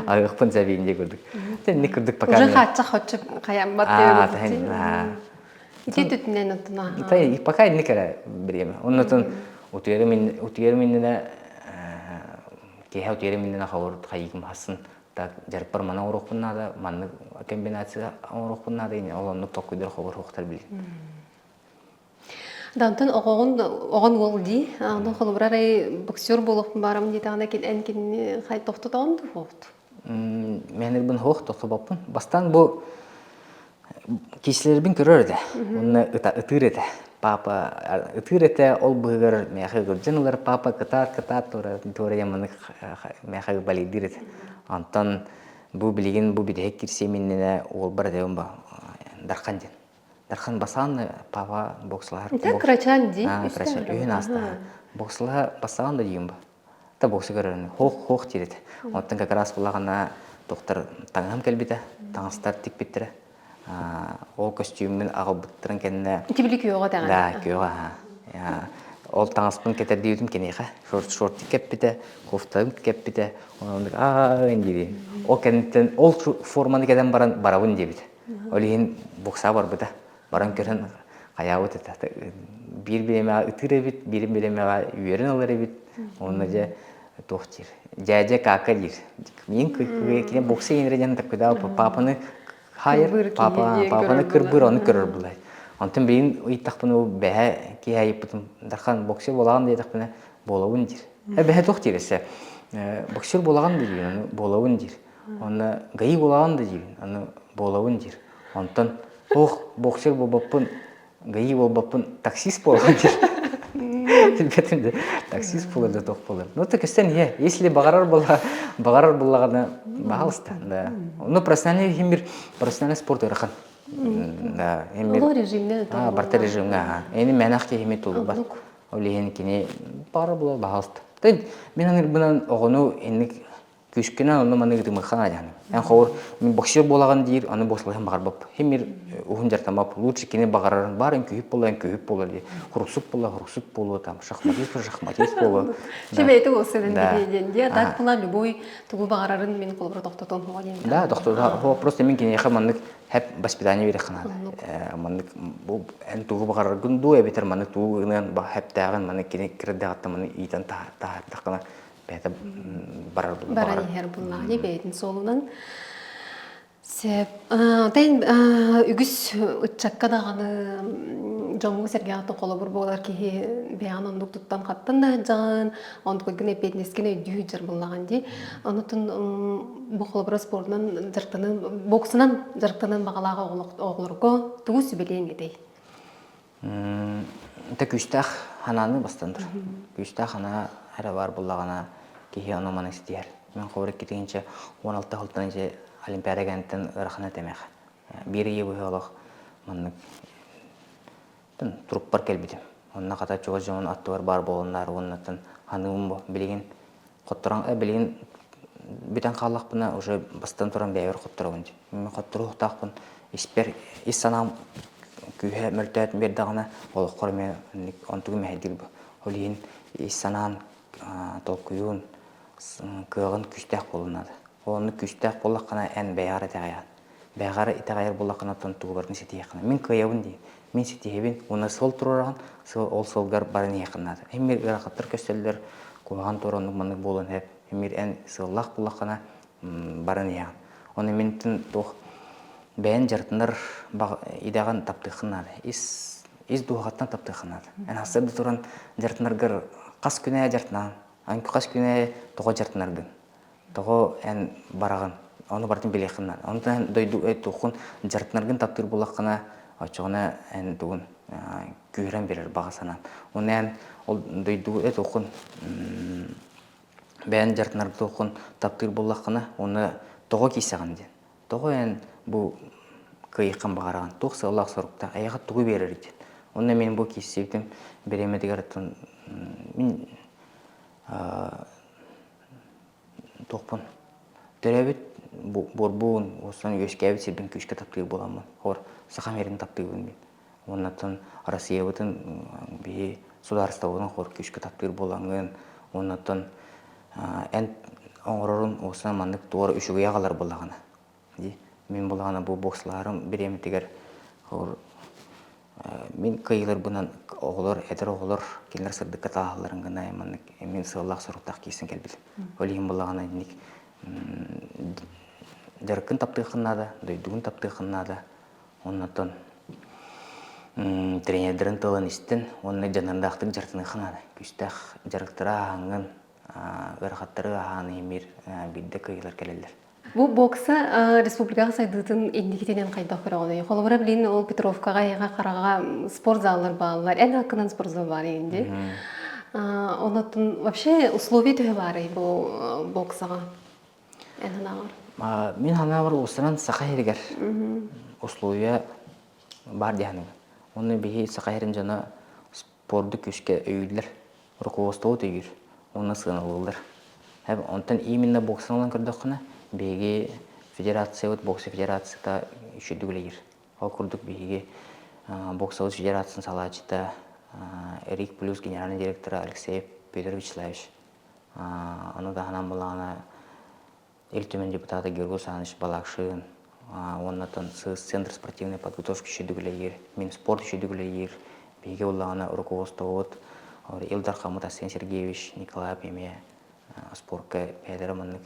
[SPEAKER 1] аһыахпын сэбиин дии курдук. Тэнник курдук пока.
[SPEAKER 2] Уже хааччах хоччу хаяммат Ити түтүнэн оттон
[SPEAKER 1] Пока инник эрэ бириэмэ. Оннотон утуйарым иннинэ киэһэ утуйарым иннинэ хабыр хайыгым хасын так дьарыкпар мана оҥоруохпун наада, маннык комбинация оҥоруохпун наада ол оннук толкуйдар хобор хуохтар билин.
[SPEAKER 2] Дантан оҕоҕун оҕон уол дии. Аны холобура арай боксер буолуохпун баарым диэтэҕинэ эн кинини хай тохтотоҕун дуо?
[SPEAKER 1] Мэнэрбин хоох тохтобоппун. Бастаан бу Киһилэрбин көрөр этэ, уонна ытыыр этэ. Папа ытыыр этэ, ол быыһыгар миэхэ ыгырдьан ылар, папа кытаат, кытаат туора маннык миэхэ балыйдыыр этэ. Онтон бу билигин бу бүтэһик кирсиэм иннинэ уолбар этэбин ба Дархан диэн. Дархан басаан папа боксалаһар.
[SPEAKER 2] Это кырачаан дии.
[SPEAKER 1] Кырачаан үһүн аастаһа. Боксалаһа басаан да диим ба. Та бокса көрөрүн хоох хоох диир этэ. Оттон как раз булаҕына доктор таҥаһым кэлбитэ, таҥастар тикпиттэрэ. Ол көстүүммүн аҕалбыттарын кэннэ
[SPEAKER 2] Ити били күөҕэ даҕаны.
[SPEAKER 1] Да, күөҕэ Ол таҥаспын кэтэрдиибитим киниэхэ. Шорт шортик кэппитэ, кофтабын кэппитэ. Онон аа дири. Ол кэнниттэн ол форманы кэтэн баран барабын диэбит. Ол иһин бокса барбыта. Баран көрөн хайаабыт этэ. Биир бириэмэҕэ ытыыр эбит, биир бириэмэҕэ үөрэн ылар эбит. Онно дьэ туох диир. Дьээдьэ кака диир. Мин кини бокса иҥэрэ диэн таккыдаа папаны хаайар, папа папаны кырбыыр, ону көрөр булай. Онтон билин ыйыттахпына ол бэһэ киһи айыппытым дархан боксер буолаҕын диэтэхпинэ буолабын диир. Бэһэ туох диир эсэ боксер буолаҕын да диир, ону буолабын диир. Онно гаи буолаҕын да диибин, аны буолабын диир. Онтон ох, боксер буолбаппын, гаи буолбаппын, таксист буолабын диир. Билбэтим да, таксист буолар да туох буолар. Ну, так көстөн ийэ, если баҕарар буолла, баҕарар буоллаҕына, баһалыста, да. Ну, профессиональный химир, профессиональный спорт ыарахан. Да, химир.
[SPEAKER 2] Ол режимнен
[SPEAKER 1] Барта режимҥа, аха. Эни мэнах киһими тулубат. Ол иһин кини баҕарар буолар, баһалыста. Мин анырбынан оҕону инник Күүскүнэн онно маны ыытымыахха нааданы. Эн холобур мин боксер буолаҕын диир, аны боксалаһын баҕарбап. Химир уһун дьартамап. Лучше кини баҕарарын баар үҥкүүһүт буолла, үҥкүүһүт буолар дии. Хуруксут буолла, хуруксут буолуо там, шахматист шахматист буолуо.
[SPEAKER 2] Чебейти болсун диэн дии. Так була любой тугу баҕарарын мин холобура тохтотуом хоҕо диэн.
[SPEAKER 1] Да, тохтотуом. Просто мин киниэхэ маннык хэп воспитание биэриэххэ наада. Маннык бу эн тугу баҕараргын дуу эбэтэр маннык тугу гыныан хэптээҕин маннык кини кырдаҕыттан маны иитэн таһаартаххына бэйэтэ барар
[SPEAKER 2] баран иһэр буллаҕа бэйэтин суолунан Сөп. Тэн үгүс ыччакка даҕаны дьоҥҥо-сэргэҕэ холобур буолар киһи бэйэҕин оннук туттан хаттан да сылдьаҕын, онтукайгын эппиэтинэскин өйдүү сылдьар буоллаҕын дии. Онутун бу холобура спордунан дьарыктанан, боксунан дьарыктанан баҕалаах оҕолорго тугу сүбэлиэҥ этэй?
[SPEAKER 1] Ити күүстээх санааны бастан тур. Күүстээх санаа эрэ баар буоллаҕына киһи ону-маны ситиһэр. Мин холобур иккитинчи 16 сылтан ити Олимпиада кэнниттэн ыарахан этэмэх. Биир ыйы быһа олох маннык турукпар кэлбитим. Онно хата чугас дьонун аттыбар баар буоланнар уоннаттан ханыым бу билигин хотторон билигин бүтэн хааллахпына уже бастан туран бэйэбэр хотторобун дии. Мин хотторуохтаахпын испэр ис санаам күүһэ мөлтөөт биэрдэҕинэ олоххор эмиэ онтугу мэһэйдиир бу. Ол иһин ис санаан толкуйуун кыаҕын күүстээх буолуон наада. Ол оннук күүстээх буоллаххына эн бэйэҕэр итэҕэйэҕин. Бэйэҕэр итэҕэйэр буоллаххына оттон тугу барытын ситиһиэххин. Мин кыайабын дии. Мин ситиһэбин уонна сыл туруораҕын, сыл ол сылгар баран иһиэххин наада. Эмиэ ыарахаттар көстөллөр, куһаҕан туора оннук маннык буолуон сөп. Эмиэ эн сыаллаах буоллаххына баран иһэҕин. Ону мин туох бэйэн дьарыктанар идэҕин таптыаххын наада. Ис ис дууһаҕыттан таптыаххын наада. Эн сарсыарда туран дьарыктанаргар хас күнэ дьарыктанаҕын? Эн хас күнэ тоҕо дьарыктанаргын? Тоҕо эн бараҕын? Ону барытын билиэххин наада. Онтон эн дойду туоххун дьарыктанаргын таптыыр буоллаххына, оччоҕуна эн тугун күүһүрэн биэрэр баҕа санаан. Уонна эн ол дойду туоххун бэйэн дьарыктанар туоххун таптыыр буоллаххына, уонна тоҕо киирсэҕин диэн. Тоҕо эн бу кыайыаххын баҕараҕын? Туох сыаллаах-соруктаах? Эйиэхэ тугу биэрэр диэн. Онно мин бу киирсибитим бириэмэтигэр мин туохпун төрөөбүт буорбун, уостан үөскээбит сирбин күүскэ таптыыр буоламмын. Хор сахам эрин таптыыбын мин. Уоннаттан Россиябытын биһи судаарыстыбабытын хор күүскэ таптыыр буолаҥҥын, уоннаттан эн оҥорорун уостан маннык туора үчүгэй аҕалар буоллаҕына дии. Мин буоллаҕына бу бокслаарым бириэмэтигэр хор мин кыайыыларбынан оҕолор, эдэр оҕолор кинилэр сырдыкка тааһалларын гына маннык мин сыаллаах-соруктаах киирсэн кэлбитим. Ол иһин буоллаҕына инник дьарыккын таптыаххын наада, дойдугун таптыаххын наада. Оннотон тренердэрин тылын истин уонна дьаныардаахтык дьарыктаныахха наада. Күүстээх дьарыктары ааһаҥҥын, ыарахаттары ааһан иһимир биирдэ кыайыылар кэлэллэр.
[SPEAKER 2] Бу бокса республикаҕа сайдыытын инникитинэн хайдах көрөҕүнүй? Холобура, билин ол Петровкаҕа эйиэхэ хараҕа спортзаллар бааллар. Эн хаккынан спортзал баар инди. Онотун вообще условия төһө баарый бу боксаҕа? Эн санааҕар?
[SPEAKER 1] Мин санаабар уустанан Саха сиригэр условия баар дии саныыбын. Уонна биһи Саха сирин дьоно спорду күүскэ өйүүллэр, руководство өйүүр уонна сыаналыыллар. Онтон именно боксаны ылан көрдөххүнэ, биһиги федерациябыт, бокса федерацията үчүгдүк үлэлиир. Ол курдук биһиги боксабыт федерациятын салааччыта Эрик Плюс генеральный директора Алексей Петр Вячеславович. Ону таһынан былаана Ил Түмэн депутата Георгий Александрович Балакшин. Уонна Центр спортивной подготовки үчүгэй үлэлиир, Минспорт үчүгэй үлэлиир. Биһиги буоллаҕына руководствобут Ил Дархаммыт Арсен Сергеевич Николаев эмиэ спорка бэйэлэрэ маннык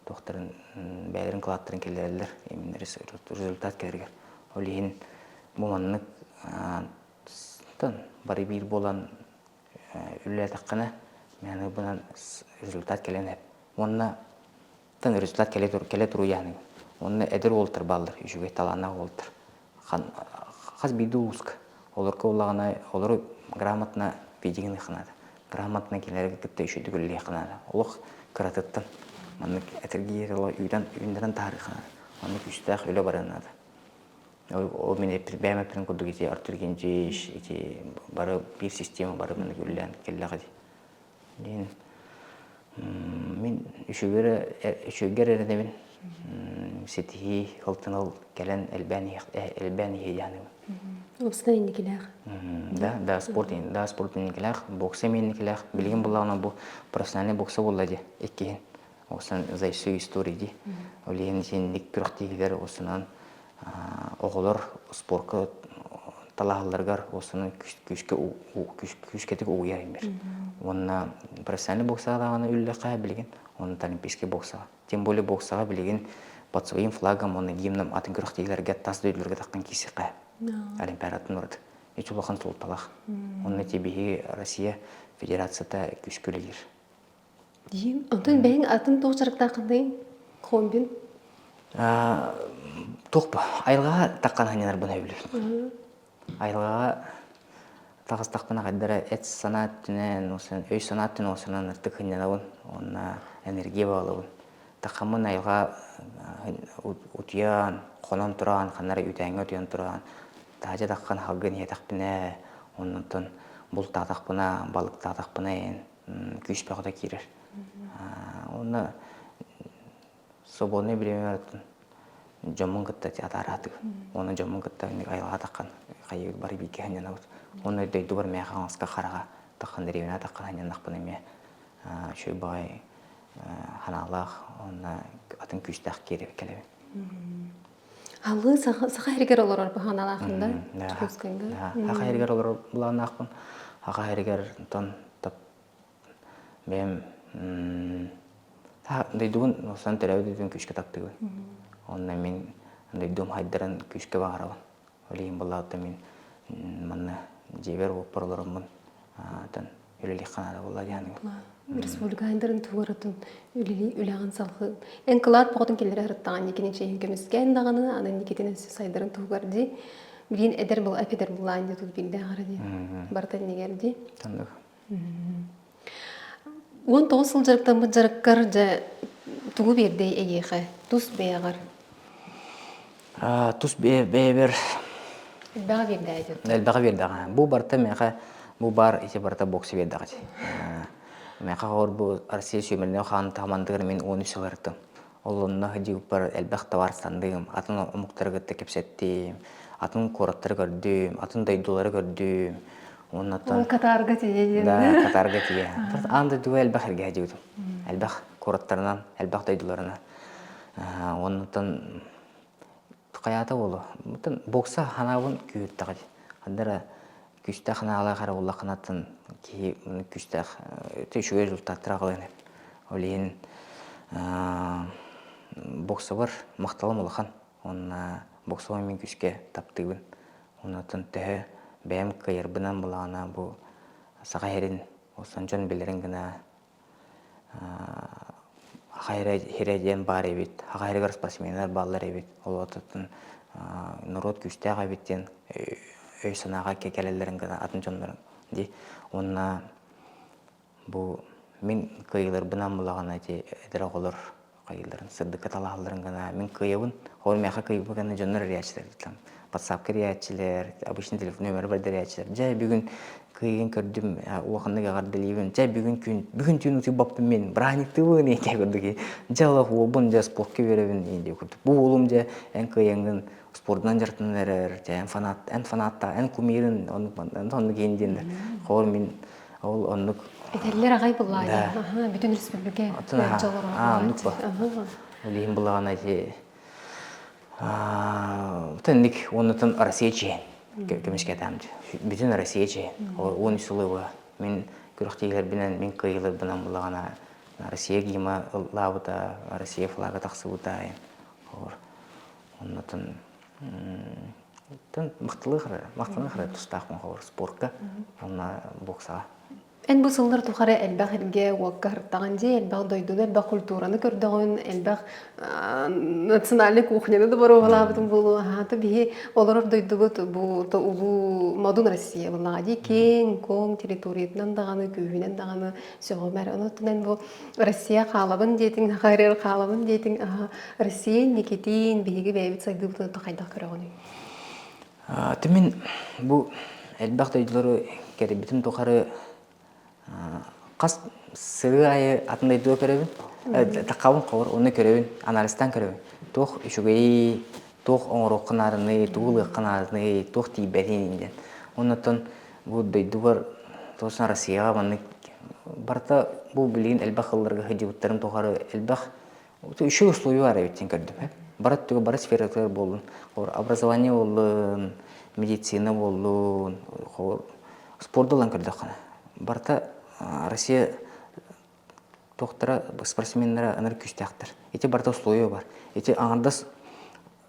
[SPEAKER 1] туохтарын бэйэлэрин кылааттарын киллэрэллэр именно результат кэлэригэр. Ол иһин бу маннык бары биир буолан үлэлээтэххинэ мээнэ бынан результат кэлэн эп. Уонна тан результат кэлэ тур кэлэ туруйааныҥ. Уонна эдэр уолтар бааллар, үчүгэй талааннаах уолтар. Хас биирдии улууска олорго буоллаҕына олору грамотно видигыныахха наада. Грамотно кинилэри кытта үчүгэйдик үлэлиэххэ наада. Олох кыратыттан маннык этэргиир үүтэн үүннэрэн таһаарыахха наада. Маннык күүстээх үлэ барыан наада. Ол мин бэйэм эппитим курдук ити Артур Генджич, ити бары биир система бары маннык үлэлээн кэллэҕэ дии. Диэн мин үчүгэр эрэнэбин ситиһии ылтын ыл кэлэн элбээн элбээн иһиэйээнибин.
[SPEAKER 2] Уопсай инникилээх.
[SPEAKER 1] Да, да, спорт, да, спорт инникилээх, бокса эмиэ инникилээх. Билигин буллаҕына бу профессиональный бокса буолла дии, иккиһин. Осан за всю историю дии. Ол иһин синник күрэхтиһиилэр осунан оҕолор спорка талаһалларыгар осунан күүскэ күүскэтик угуйар имир. Уонна профессиональный боксаҕа даҕаны үллэххэ билигин, онно олимпийский боксаҕа. Тем более боксаҕа билигин под своим флагом уонна гимном атын күрэхтэһиилэргэ тас дойдуларга таххан киирсиэххэ. Олимпиадатын ураты. Ич улахан суолталаах. Онно биһиги Россия Федерацията күүскэ үлэлиир.
[SPEAKER 2] Дии. Онтон бэйэҥ атын туох дьарыктааххыный? Хоббин?
[SPEAKER 1] Туох бу? Айылҕаҕа таххан сынньанарбын сөбүлүүбүн. Айылҕаҕа таҕыстахпына хайдара эт санаа өттүнэн, өй санаа өттүнэн осунан артык сынньанабын уонна энергия баҕалабын. Таххаммын айылҕа утуйан, хонон туран, ханна эрэ үүтээҥҥэ утуйан туран, таһырдьа таххан халгын иһэтэхпинэ, оннуттан бултаатахпына, балыктаатахпына эн күүс бөҕөтө киирэр. Уонна свободное время дьоммун кытта атаараатыгын. Уонна дьоммун кытта айылҕа таххан хайыы бары бииргэ сынньанабыт. Уонна дойдубар мээхэ хаҥаска хараҕа таххан дэриэбинэ таххан сынньаннахпына эмиэ үчүгэй баҕайы ханаалаах уонна атын күүстээх киирэ кэлэбин.
[SPEAKER 2] Алыы саха сиригэр олорор баһаналаахын да? Дьокуускайга?
[SPEAKER 1] Саха сиригэр олорор былааннаахпын. Саха сиригэр онтон бэйэм дойдубун сан төрөөбүт дойдубун күүскэ таптыыбын. Онно мин дойдум хайдарын күүскэ баҕарабын. Ол иһин буоллаҕа мин манна дьиэбэр уоппар олороммун үлэлиэххэ наада буолла диэн
[SPEAKER 2] Республика айдарын тугуратын үлэли үлэҕин салгыы. Эн кылаат боҕотун киллэрэ сырыттаҕын никини чэйин көмүскээн даҕаны аны никитин өссө сайдарын туһугар ди билин эдэр был эпидер булаан ди тут билде аҕара ди барыта иннигэр ди
[SPEAKER 1] Тандык.
[SPEAKER 2] 19 сыл дьарыктаммыт дьарыккар дьэ тугу биэрдэй эйиэхэ тус бэйэҕэр
[SPEAKER 1] Тус бэйэбэр
[SPEAKER 2] Элбэҕи биэрдэ
[SPEAKER 1] Элбэҕи биэрдэҕэ. Бу барыта миэхэ бу баар ити барыта бокса биэрдэҕэ ити. Миэхэ хоһор бу Россия сүүмэрдэммит хаан хамандыгар мин 13 сыл ырыттым. Ол онно сылдьыбыппар элбэх табаарыстандым, атын омуктары кытта кэпсэттим, атын куораттары көрдүм, атын дойдулары көрдүм. Оннуттан
[SPEAKER 2] Ол Катарга тиийэ диэн.
[SPEAKER 1] Да, Катарга тиийэ. Аан дойдуга элбэх эргэ сылдьыбытым. Элбэх куораттарынан, элбэх дойдуларынан. Оннуттан хайаата буолуо. Бокса ханаабын күүһүртэҕэ дии. Ханна эрэ күүстээх ханаалаах эрэ буоллаххынаттан киһи күүстээх үчүгэй результаттары аҕалыан сөп. Ол иһин боксабар махталым улахан. Уонна боксабын мин күүскэ таптыыбын. Оннуттан төһө бэйэм кыайарбынан былаана бу Саха сирин улахан дьон билэрин гына Аха сирэ диэн баар эбит, Аха сиригэр спортсменнар бааллар эбит, ол отутун норуот күүстээх эбит диэн өй-санааҕа кэлэллэрин гына атын дьоннорун дии. Уонна бу мин кыайыыларбынан булаҕына ити эдэр оҕолор хайыыларын сырдыкка талаһалларын гына мин кыайабын ол миэхэ кыайбыт гына дьоннор эрийээччилэр там ватсапка эрийээччилэр обычный телефон номер бар эрийээччилэр дьэ бүгүн кыайыгын көрдүм улаханнык эҕэрдэлиибин дьэ бүгүн күн бүгүн түүн утуйбаппын мин бырааһынньыктыыбын диэн курдук дьэ олох уолбун дьэ спортка үөрэбин диэн курдук бу уолум дьэ эн кыайаҥҥын спордунан дьарыктанан эрэр дьэ эн фанат эн фанатта эн кумирын оннук оннук иһин диэннэр холор мин Ол оннук.
[SPEAKER 2] Этэллэр аҕай былаайа. Бүтүн республика
[SPEAKER 1] оннук ба. Ол иһин былаҕана ити Тэнник оннутун Россия чиһин көмүскэтаам бүтүн Россия чиһин 13 сылы быһа мин күрэхтиилэрбинэн мин кыайыыларбынан булаҕына Россия гима ыллаабыта Россия флага тахсыбыта оннутун махталыы махталыы хара тустаахпын ховор спортка уонна боксаҕа
[SPEAKER 2] Эн бу сыллар тухары элбэх иргэ-уокка сырыттаҕын дии, элбэх дойдуну, элбэх культураны көрдөҕүн, элбэх национальнай кухняны да боруобалаабытын буолуо. Аһаата биһи олорор дойдубут бу улуу модун Россия буоллаҕа дии, киэҥ-куоҥ территориятынан даҕаны, күүһүнэн даҕаны сөҕүмэр. Онон эн бу Россия хаалабын диэтиҥ, хаһыырыар хаалабын диэтиҥ, аһа Россия инникитин биһиги бэйэбит сайдыыбытын хайдах көрөҕүнүй?
[SPEAKER 1] Мин бу элбэх дойдулары кэрийбитим тухары хас сырыы аайы атын дойдуга көрөбүн. Таххабын ховор, онно көрөбүн, анализтаан көрөбүн. Туох үчүгэйий, туох оҥоруохха нааданый, тугу ылыахха нааданый, туох тиийбэтий диэн. Оннуттан бу дойдубар туосна Россияҕа маннык барыта бу билигин элбэх ылларга сылдьыбыттарын тухары элбэх Үчүгэй условия баар эбит диэн көрдүм. Бары өттүгэр бары сфератыгар буоллун. Образование буоллун, медицина буоллун, спорду ылан көрдөххүнэ. Барыта Россия туохтара спортсменнара ыныр күүстээхтэр. Ити барыта условия бар. Ити аҥардас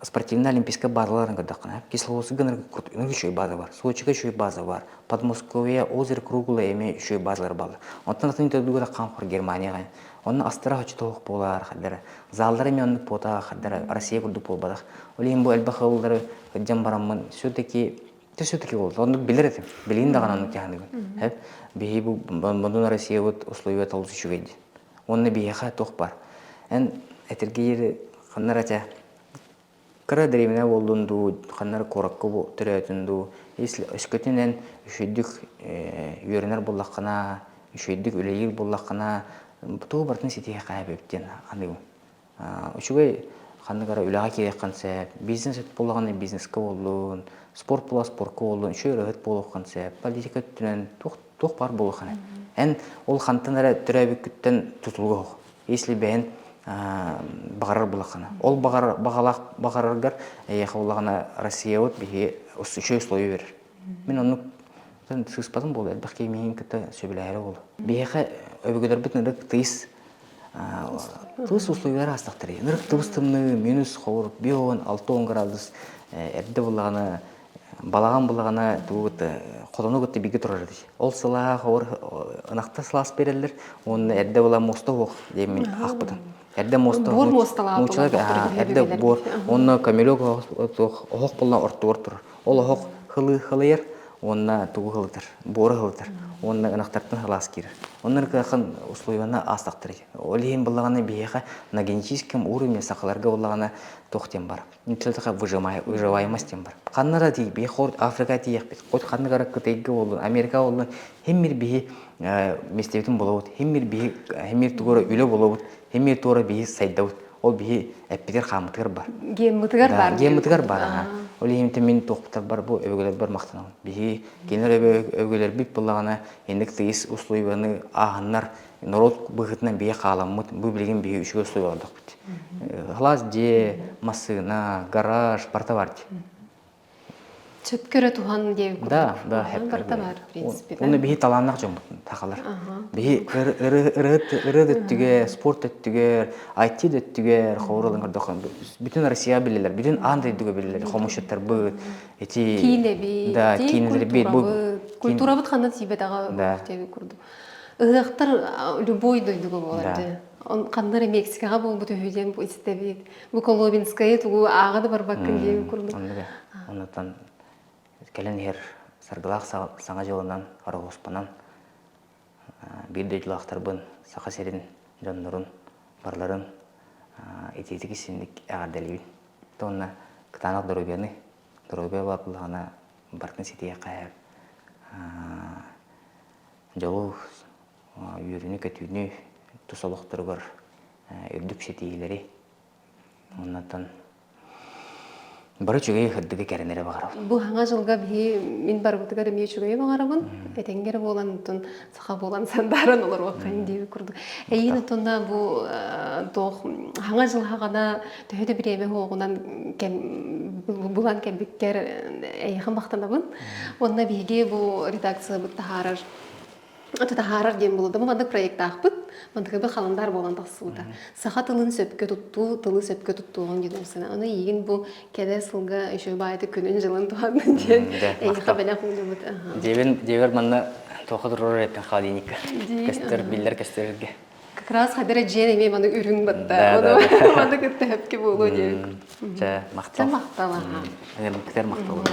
[SPEAKER 1] спортивнай олимпийскай базаларын көрдөххүнэ, Кисловодскга ыныр үчүгэй база бар, Сочига үчүгэй база бар, Подмосковье, озеро Круглое эмиэ үчүгэй базалар бааллар. Онтон атын дойдуга хам Германияҕа Онно астара хочотоох буолар хардара. Заллара эмиэ оннук буотаах хардара Россия курдук буолбатах. Ол иһин бу элбэх ыаллары сылдьан бараммын все-таки все-таки буолла. Оннук билэр этим. Билигин даҕаны оннук дьаһаныгын. Хэп. Биһи бу модун Россиябыт условията олус үчүгэй диэн. Уонна биһиэхэ туох бар. Эн этиргиир ханнар этэ Кыра дэриэбинэ буоллун дуу, ханна эрэ куоракка төрөөтүн дуу, если өскөтүн эн үчүгэйдик үөрэнэр буоллаххына, үчүгэйдик үлэлиир буоллаххына, тугу барытын ситиһиэххэ эбит диэн аныыбын. Үчүгэй ханнык эрэ үлэҕэ киириэххин сөп, бизнес буоллаҕына бизнеска буоллун, спорт буолла спорка буоллун, үчүгэй ырыаһыт буолуоххун сөп, политика өттүнэн туох туох баар буолуоххун Эн ол хантан эрэ төрөөбүккүттэн тутулуга суох. Если бэйэн баҕарар булаххына. Ол баҕар баҕалаах баҕараргар эйиэхэ буллаҕына Россиябыт биһи үчүгэй условия берер. Мин оннук сыыспатым буолуо элбэх киһи миигин кытта сөбүлэһэрэ буолуо. Биһиэхэ өбүгэлэрбит ынырык тыйыс тыйыс условиялар аастахтар. Ынырык тыбыс тымныы минус ховур 5-6 градус эрдэ буллаҕына балаҕан булаҕана тугу кытта хотону кытта бииргэ турар эбит. Ол сылаа ховор ынахта сылаас биэрэллэр уонна эрдэ була муоста суох диэн мин аахпытым. Эрдэ муоста
[SPEAKER 2] Буор муосталаах
[SPEAKER 1] эрдэ буор уонна көмүлүөк оһох буолла ортугар турар. Ол оһох хылы хылыйар уонна тугу хылытар, буору хылытар уонна ынахтартан сылаас киирэр. Онно кыахан условияны аастахтар. Ол иһин буллаҕына биһиэхэ на генетическом уровне сахаларга буллаҕына туох диэн бар. Нуччаларга выживаемость диэн бар. Ханна да тиий, биһи хор Африка тиийэхпит, хоть ханнык эрэ Кытайга буоллун, Америка буоллун, химмир биһи местебитин булабыт, химмир биһи химмир тугура үлэ булабыт, химмир туора биһи сайдабыт. Ол биһи эппитигэр хааммытыгар бар.
[SPEAKER 2] Геммытыгар бар.
[SPEAKER 1] Геммытыгар бар. Ол иһин мин туохпутар бар бу өбүгэлэрбэр махтанабын. Биһи кинилэр өбүгэлэрбит буллаҕына инник тыйыс условияны ааһаннар норуот быһыытынан биһи хааламмыт, бу билигин биһи үчүгэй условия олордохпут. Халаас дьиэ, массыына, гараж барыта бар дии.
[SPEAKER 2] Сөпкө эрэ туһан диэбит курдук.
[SPEAKER 1] Да, да,
[SPEAKER 2] барыта бар, в принципе.
[SPEAKER 1] Уонна биһи талааннаах дьоммут сахалар. Биһи ырыа өттүгэр, спорт өттүгэр, IT да өттүгэр, ховролун көрдөххө бүтүн Россия билэлэр, бүтүн аан дойдуга билэлэр, хомусчуттарбыт, ити
[SPEAKER 2] Киинэбит,
[SPEAKER 1] да, киинэлэрбит,
[SPEAKER 2] культурабыт, культурабыт ханна тиийбэтэҕэ диэбит курдук. Ыһыахтар любой дойдуга буолар дьэ. Ханна эрэ Мексикаҕа буолбут үһү диэн бу истэбит. Бу Коломенскайы тугу ааҕа да барбаккын диэн курдук.
[SPEAKER 1] Оннук Оннуттан кэлэн иһэр саргылаах саҥа дьылынан, ороһуоспанан биир дойдулаахтарбын, Саха сирин дьоннорун барыларын итиитик истинник эҕэрдэлиибин. Уонна кытаанах доруобуйаны, доруобуйа бааллаҕына барытын ситиһиэххэ дьолу, үөрүүнү-көтүүнү тус олохторугар үрдүк ситиһиилэри уоннаттан. Бары үчүгэй сырдыгы кэрэн эрэ баҕарабын.
[SPEAKER 2] Бу хаҥа дьылга биһи мин барыбытыгар эмиэ үчүгэйи баҕарабын. Этэҥҥэ эрэ буолан оттон саха буолан сандааран олоруоххайын диэбит курдук. Эйиин оттонна бу туох хаҥа дьыл хаҕана төһө да бириэмэ суоҕунан кэм булан кэлбиккэр эйиэхэ махтанабын. Уонна биһиги бу редакциябыт таһаарар таһаарар диэн буолла. Бу маннык проектаахпыт. Мантыкыбы халандар буолан тахсыбыта. Саха тылын сөпкө туттуу, тылы сөпкө туттуоҕун диэн сана. Аны иигин бу кэлэр сылга еще баайты күнүн дьылын туһаннын диэн эйиэхэ бэлэх уунабыт.
[SPEAKER 1] Дьиэбин дьиэбэр манна туохха турар эттин холодильникка. Көстөр, биллэр көстөрөргө.
[SPEAKER 2] Как раз хадара дьиэн эмиэ маны үрүҥ батта. Ону маны кытта хөпкө буолуо диэбит.
[SPEAKER 1] Чэ, махтал.
[SPEAKER 2] Чэ, махтал.
[SPEAKER 1] Махтал.